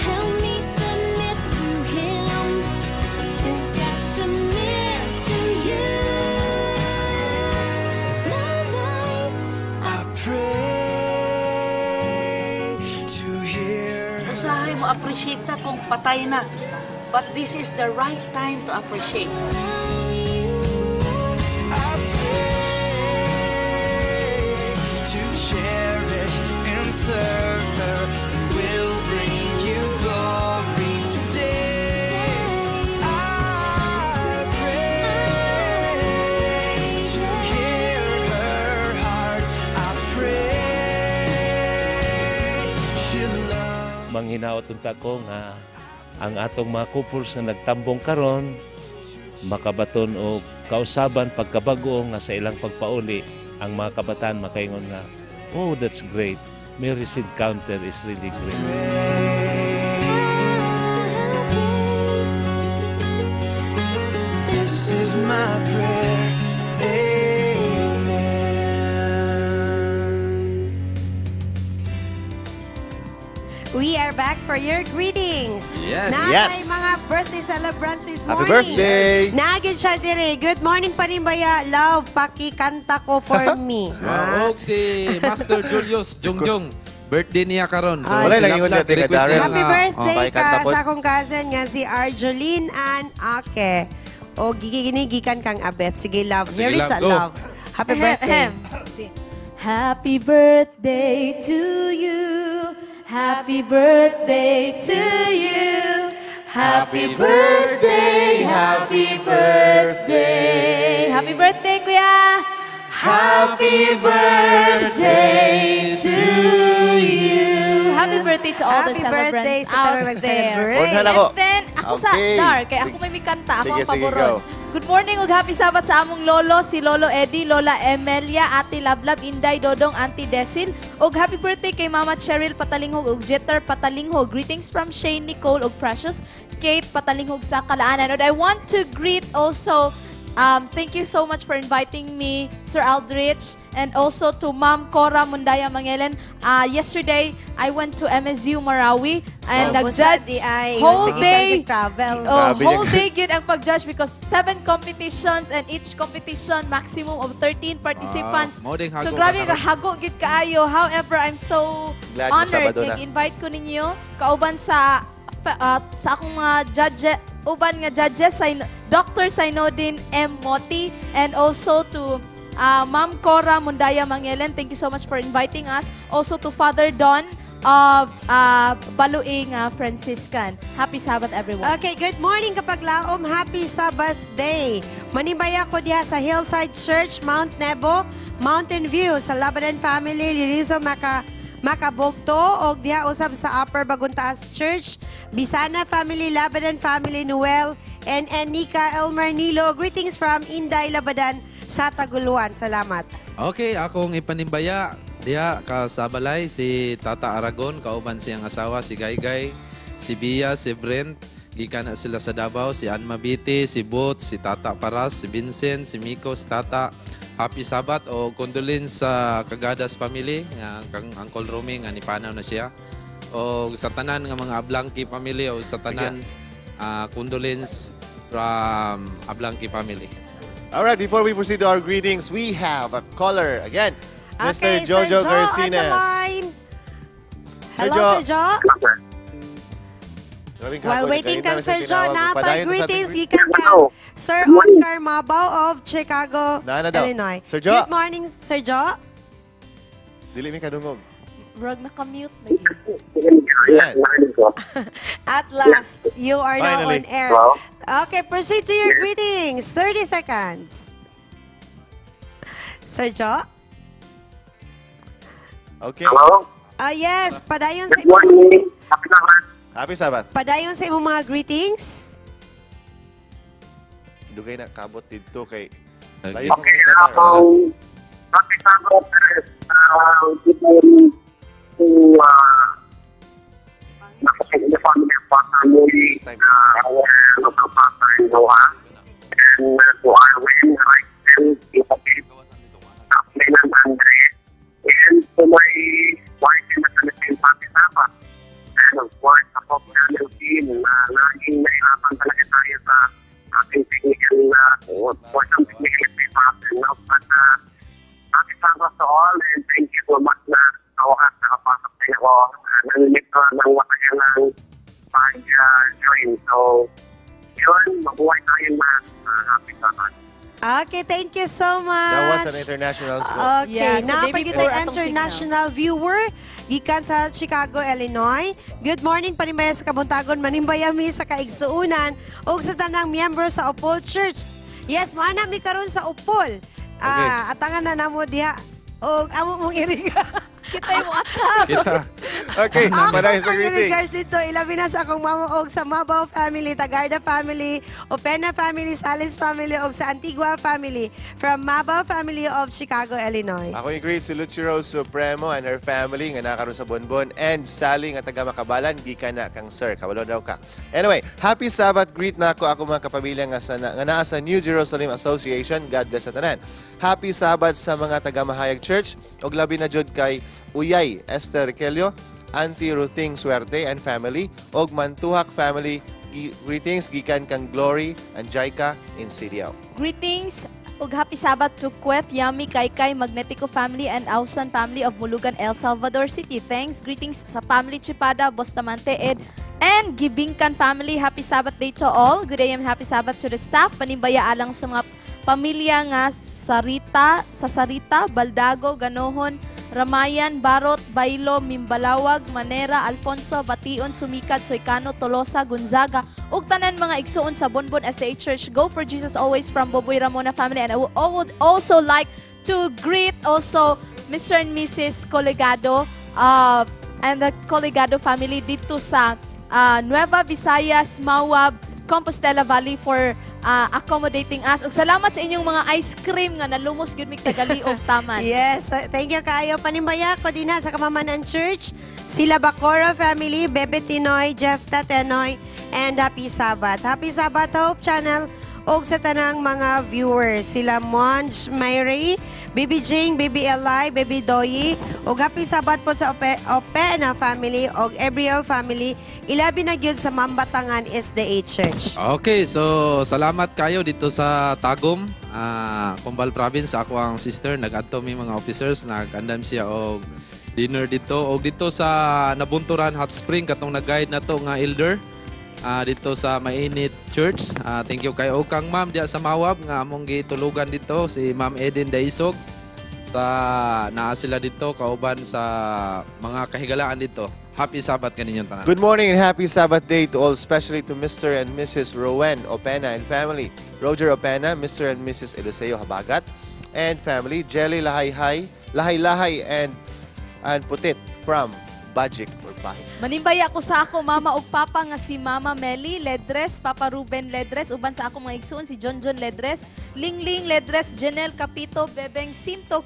Help me submit to him as I submit to you. My life. I pray to hear. Usahay mo appreciate ta kung patay na. But this is the right time to appreciate. I pray to cherish and serve her and will bring you glory today. I pray to hear her heart. I pray she'll love. Manghinaot unta ko nga ang atong mga couples na nagtambong karon makabaton og kausaban pagkabago nga sa ilang pagpauli ang mga kabataan makaingon nga, "Oh, that's great. Marriage Encounter is really great." This is my prayer. Amen. We are back for your greetings. Yes. Naa Yes. kay mga birthday celebrants this Happy morning. birthday! Naagin siya dire. Good morning, Panimbaya. Love, pakikanta ko for me. Wow, og si Master Julius Jungjong. Birthday niya karon. So, Ay. Wala si lang ingon Love Love, niya, Teka request Darren. niya Happy nga, birthday Oh, ka pakikanta po. sa akong cousin nga si Arjeline Ann Ake. O giginigikan kang abet. Sige, love. Sige, Merit love, sa go. love. Happy birthday. Happy birthday to you. Happy birthday to you. Happy birthday, happy birthday. Happy birthday, Kuya. Happy birthday to you. Happy birthday to all the Happy celebrants birthday sa out tanang there. nag-celebrate. Unhan ako. And then, ako sa Okay. Dar, kaya ako may mikanta. Ako Sige, ang sige, paboron. go. Good morning ug happy Sabbath sa among lolo, si Lolo Eddie, Lola Emelia, Ate Lablab, Inday Dodong, Auntie Desil. Ug happy birthday kay Mama Cheryl Patalinghog ug Jeter Patalinghog. Greetings from Shane, Nicole ug Precious Kate Patalinghog sa Kalaanan. And I want to greet also, thank you so much for inviting me, Sir Aldrich, and also to Ma'am Cora Mundaya Mangelen. Yesterday, I went to MSU Marawi and Wow, busa nag-judge di ay, whole sige day. ka travel. Oh, Grabe whole niya. day gyud ang pag-judge because seven competitions and each competition maximum of 13 participants. Wow. Mao ding So hago grabe ka ka hago gyud kaayo. However, I'm so Glad mo honored Sabado nga na. invite ko ninyo kauban sa akong mga judge, uban nga judges, Dr. Sainodin M. Moti, and also to Ma'am Cora Mundaya Mangelen. Thank you so much for inviting us. Also to Father Don of Baluing Franciscan. Happy Sabbath, everyone. Okay, good morning, kapaglaom. Happy Sabbath day. Manimbaya ko diha sa Hillside Church, Mount Nebo, Mountain View, sa Labadan Family, Lilizo Makabogto, og diha usab sa Upper Bagontaas Church, Bisana Family, Labadan Family, Noel, and Enika Elmer Nilo. Greetings from Inday Labadan sa Taguluan. Salamat. Okay, akong ipanimbaya diha ka sa balay si Tata Aragon kauban siyang asawa si Gaygay, si Bia, si Brent, gikan na sila sa Davao, si Ann Mabiti, si Boots, si Tata Paras, si Vincent, si Miko, si Tata. Happy Sabbath o condolence sa Kagadas family nga kang Uncle Romy nga nipanaw na siya. O sa tanan nga mga Ablanqui family o sa tanan condolence from Ablanqui family. All right, before we proceed to our greetings, we have a caller again, Mr. Okay, Jojo Sir Joe on the Garcines. line. Sir Hello, Joe. Sir Joe. Grabing While kapoy, waiting kanina kang na siya Sir Joe, tinawag. natay Padayon na sa ating greetings greet- gikan kang Sir Oscar Mabao of Chicago, Naana daw. Illinois. Sir Joe. Good morning, Sir Joe. Dili mi kadungog. Rag naka-mute lagi. Yan. At last, you are now Finally. on air. Okay, proceed to your greetings. 30 seconds. Sir Joe? Okay. Ah, yes, Happy Sabbath. Padayon sa imong mga greetings. Dugay na kabot didto kay Okay. layo pa kay Tata. Happy Sabbath, good morning to the family of Pastor Muli, our local pastor in Doha, and to Arwen, Raixel, Isabel, Lenan Andre, and to my wife in the Philippines, happy Sabbath. And of course, sa Hope Channel team na laging nahirapan talaga tayo sa ating technical, for some technical issues. No? But happy Sabbath to all and thank you so much na sa wakas nakapasok din ako. Namimit ko ng matagal ng pag-join. So, yun, mabuhay tayong lahat. Happy Sabbath. Okay, thank you so much. That was an international school. Okay, Yeah, so naa day pa gyud before atong international viewer gikan sa Chicago, Illinois. Good morning, panimbaya sa kabuntagon, manimbaya mi sa kaigsuunan ug sa tanang miyembro sa Opol Church. Yes, moana mi karon sa Opol. Ah, atangan na namo diha og amo mong iriga. Kita yung ata. Kita. Okay, padayon sa Ang greetings. regards dito, ilabi na sa akong mama og sa Mabao family, Tagarda family, Opena family, Salis family, og sa Antigua family from Mabao family of Chicago, Illinois. Ako yung greet si Luchiro Supremo and her family nga nakaroon sa Bonbon and Sally nga taga Makabalan gikan na kang sir, kabalo daw ka. Anyway, happy Sabbath, greet na ako ako mga kapamilya nga naa sa New Jerusalem Association. God bless sa tanan. Happy Sabbath sa mga taga Mahayag Church ug labi na jud kay Uyay Esther Kelio, Auntie Ruthing Suerte and family ug Mantuhak family. Greetings gikan kang Glory and Jaika in CDO. Greetings ug happy Sabbath to Kweth, Yami, Kaikai, Magnetico family and Ausan family of Mulugan, El Salvador City. Thanks. Greetings sa family Chipada, Bustamante, Ed, and Gibingkan family. Happy Sabbath day to all. Good day and happy Sabbath to the staff. Panimbaya alang sa mga pamilya nga Sarita, sa Sarita, Baldago, Ganohon, Ramayan, Barot, Baylo, Mimbalawag, Manera, Alfonso, Bation, Sumikad, Soycano, Tolosa, Gonzaga, ug tanan mga igsuon sa Bonbon SDA Church. Go for Jesus always from Boboy Ramona family. And I would also like to greet also Mr. and Mrs. Colegado and the Colegado family dito sa Nueva Visayas, Mawab, Compostela Valley for accommodating us. Ug salamat sa inyong mga ice cream nga nalumos gyud mig tagaliog taman. Yes, thank you kayo. Panimbaya ko din ha sa Kamamanan Church, sila Bacora family, Bebe Tinoy, Jeff Tatenoy, and Happy Sabbath. Happy Sabbath, Hope Channel, og sa tanang mga viewers. Sila Monj Myrie, Baby Jing, Baby Eli, Baby Doyi, og Happy Sabbath po sa Opena family, og Ebriel family, ilabi na gyud sa Mambatangan SDA Church. Okay, so salamat kayo dito sa Tagum, Combal Province. Ako ang sister, nag-adto mi mga officers, nag-andam siya og dinner dito. Og dito sa Nabunturan Hot Spring, katong nag-guide na to nga elder, dito sa Mainit Church. Thank you kay og kang ma'am diya sa Mawab nga among gitulugan dito, si Ma'am Eden Daisog. Sa naa sila dito kauban sa mga kahigalaan dito. Happy Sabbath kaninyong tanan. Good morning and happy Sabbath day to all, especially to Mr. and Mrs. Rowen Opena and family. Roger Opena, Mr. and Mrs. Eliseo Habagat and family. Jelly Lahayhay, Lahay-Lahay and Putit from Bajik or Bahik. Manimbaya ko sa ako mama ug papa nga si Mama Meli Ledres, Papa Ruben Ledres, uban sa akong mga igsuon si John John Ledres, Lingling Ledres, Janelle Capito, Bebeng Sintok,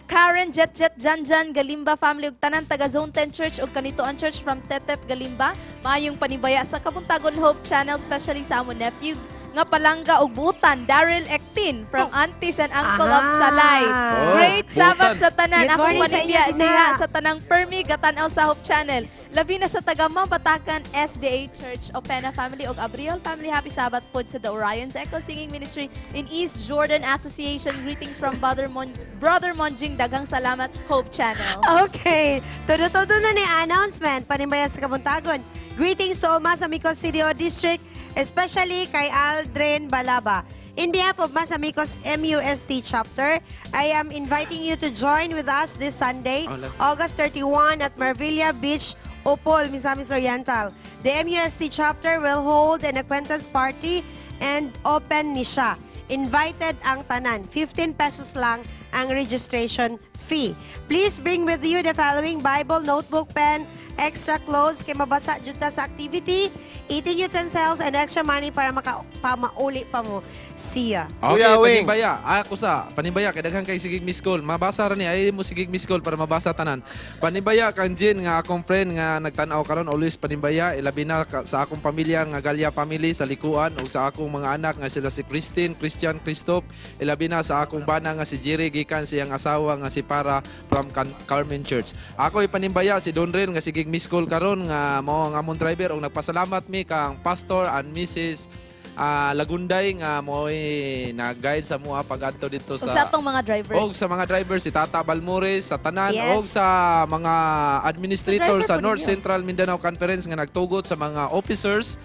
Karen Jet Jet Jan Jan Galimba family ug tanan taga Zone 10 Church ug Kanitoan Church from Tetep Galimba. Maayong panimbaya sa Kabuntagon Hope Channel, especially sa among nephew nga palangga og buutan, Daryl Ektin from aunties and uncle of Salay. Oh, Great Sabbath buutan. sa tanan. Good Akong morning sa inyo, panimbaya Tina. diha sa tanang permi gatan-aw sa Hope Channel. Labi na sa taga Mambatacan SDA Church, Opena family ug Abriol family. Happy Sabbath pod sa The Orion's Echo Singing Ministry in East Jordan Association. Greetings from Brother Monjing. Daghang salamat, Hope Channel. Okay. Todo-todo na ni announcement. Panimbaya sa Kabuntagon. Greetings to all Masamikos CDO District, especially kay Aldrin Balaba. In behalf of Masamikos MUST Chapter, I am inviting you to join with us this Sunday, Oh, last- August 31 at Marvilla Beach, Opol, Misamis Oriental. The MUST Chapter will hold an acquaintance party and open ni siya. Invited ang tanan. 15 pesos lang ang registration fee. Please bring with you the following: Bible, notebook, pen, extra clothes kay mabasa jud ta sa activity, eating utensils, and extra money para maka pamauli pa mo. See ya. Okay, Kuya Wing. panimbaya. Ako sa panimbaya kay daghan kay sigig miss call. Mabasa ra ni ay mo sigig miss call para mabasa tanan. Panimbaya kang Jin nga akong friend nga nagtan-aw karon, always panimbaya, ilabi na sa akong pamilya nga Galya family sa Likuan ug sa akong mga anak nga sila si Christine, Christian, Christoph, ilabi na sa akong bana nga si Jerry gikan siyang asawa nga si Para from Carmen Church. Ako ipanimbaya si Don Ren nga sigig miss call karon nga mao ang among driver ug nagpasalamat mi kang Pastor and Mrs. Lagunday nga mo'y nag-guide sa mua pag-adto dito Ug sa atong mga drivers. Og sa mga drivers, si Tata Balmores, sa tanan, og sa mga administrator Sa driver sa po North ninyo. Central Mindanao Conference nga nagtugot sa mga officers,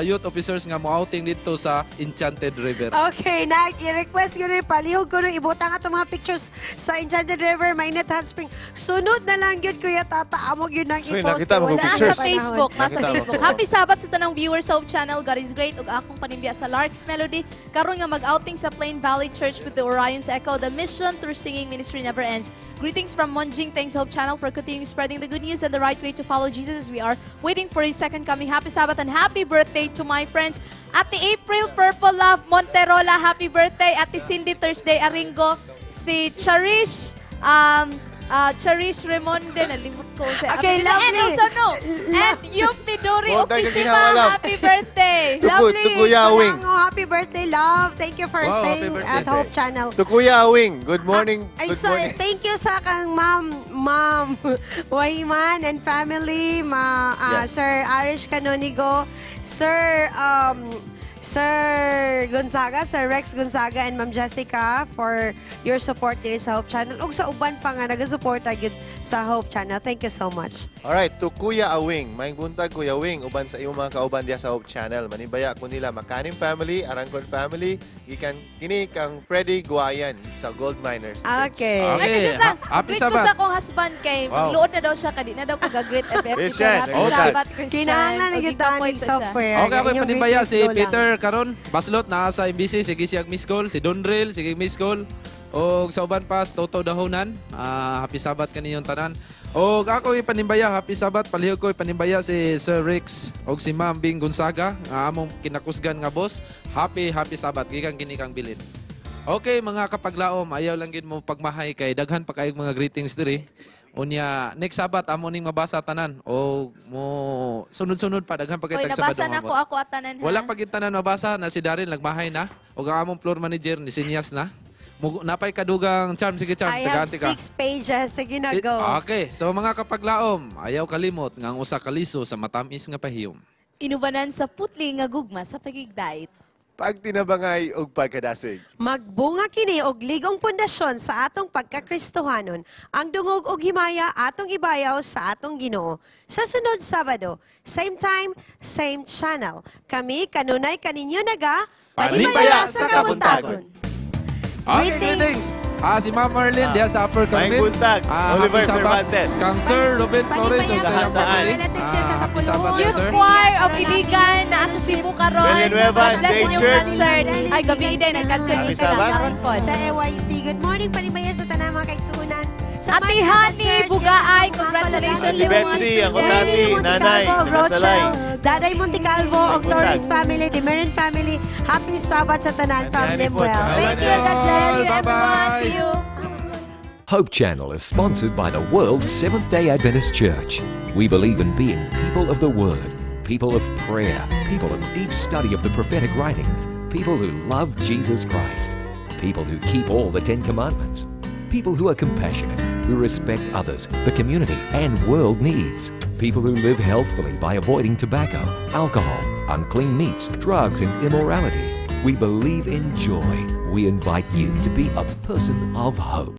youth officers nga mo-outing dito sa Enchanted River. Okay, nag-request ko rin, palihog ko rin, ibutang atong mga pictures sa Enchanted River, Mainit Hot Spring. Sunod na lang yun, Kuya Tata, amog yun ang Sorry, i-post. nakita mo Wala kong sa pictures. Nasa Facebook, panahon. nasa Nakita mo. Facebook. Happy Sabbath sa tanang viewers sa Hope Channel. God is great. Ug akong panimbya sa Lark's Melody. Karon nga mag-outing sa Plain Valley Church with the Orion's Echo. The mission through singing ministry never ends. Greetings from Monjing. Thanks, Hope Channel, for continuing spreading the good news and the right way to follow Jesus as we are waiting for His second coming. Happy Sabbath and happy birthday to my friends. Ate April Purple Love Monterola, happy birthday. Ate Cindy Thursday Aringo, si Cherish, Cherish Remonde, nalimot ko. Okay, And lovely. also, no, and Yup Midori Huwag tayo Okishima, ginawa, love. happy birthday. Lovely. To Kuya Wing. Kulango, happy birthday, love. Thank you for Wow, happy staying birthday. at Hope Channel. To Kuya Wing, good morning. Ay, Good so, morning. thank you sa kang ma'am, ma'am Wahiman and family, ma, Yes. Sir Arish Canonigo, Sir Gonzaga, Sir Rex Gonzaga and Ma'am Jessica for your support diri sa Hope Channel. Ug sa uban pa nga nagasuporta gyud sa Hope Channel. Thank you so much. Alright, to Kuya Awing. Maayong buntag, Kuya Awing. Uban sa imong mga kauban diya sa Hope Channel. Manimbaya ko nila Makanim family, Arangkon family, gikan kini kang Freddy Guayan sa Gold Miners Church. Okay. Okay, Ay, Christian lang. happy Greet ko Sabbath. sa akong husband kay magluod na daw siya kadi na daw ko ga-greet FF. Christian, Happy oh, Sabbath, Christian. Kinahanglan na Ug gyud gikapoy tanig to siya. software. Okay, ako Inyong panimbaya greetings si ko lang. Peter karon Baslot naa sa MBC, sige siyag miss call, si Donril, sige miss call. Og sa uban pa, Toto Dahonan, happy Sabbath kaniyong tanan. Og ako ipanimbaya, happy Sabbath. Palihog ko ipanimbaya si Sir Rex og si Ma'am Bing Gonzaga, nga among kinakusgan nga boss. Happy happy Sabbath gikan kini kang bilin. Okay mga kapaglaom, ayaw lang gid mo pagmahay kay daghan pa kayong mga greetings diri. Unya next Sabbath amo ning mabasa tanan o mo sunod-sunod pa daghan pa kay Oy, tag Sabado nabasa na maabot. ko ako atanan ha. Wala pa gid tanan mabasa na si Daryl nagmahay na og ang among floor manager ni Sinyas na. Napay kadugang Charm, sige Charm, I have tagaan ka. 6 pages. Sige na, go. Okay, so mga kapaglaom, ayaw kalimot nga ang usa ka liso sa matamis nga pahiyom. Inubanan sa putli nga gugma sa pagigdait. Pagtinabangay og pagkadasig. Magbunga kini og ligong pundasyon sa atong pagkakristohanon. Ang dungog og himaya atong ibayaw sa atong Ginoo. Sa sunod Sabado, same time, same channel. Kami kanunay kaninyo naga Panimbaya sa kabuntagon. Okay, Greetings. greetings. Si Ma'am Marlene diha sa Upper Carmen. Maayong buntag, Oliver happy Sabbath. Cervantes. Kang Sir Ruben Torres ug sa iyang Saan? family. Relatives siya sa Happy Sabbath, Youth sir. Choir of Iligan naa sa Cebu karon. Villanueva God bless State inyong Church. concert. Ay, gabi day nag-concert Happy sila Sabbath. karon po. Sa AYC. Good morning, panimbaya sa tanan mga kaigsuonan. Sa Ate Manila Honey Church, Bugaay, Kaya congratulations Ate Betsy, ang tati, nanay, Rochelle, nagasalay. Daday Montecalvo, og Buntag. Torres family, Demirin family. Happy Sabbath sa tanan family Ate Honey po, well. sa Thank you, God bless. Bye-bye. See you. Hope Channel is sponsored by the World Seventh-day Adventist Church. We believe in being people of the Word, people of prayer, people of deep study of the prophetic writings, people who love Jesus Christ, people who keep all the 10 Commandments, people who are compassionate, who respect others, the community, and world needs, people who live healthfully by avoiding tobacco, alcohol, unclean meats, drugs, and immorality. We believe in joy. We invite you to be a person of hope.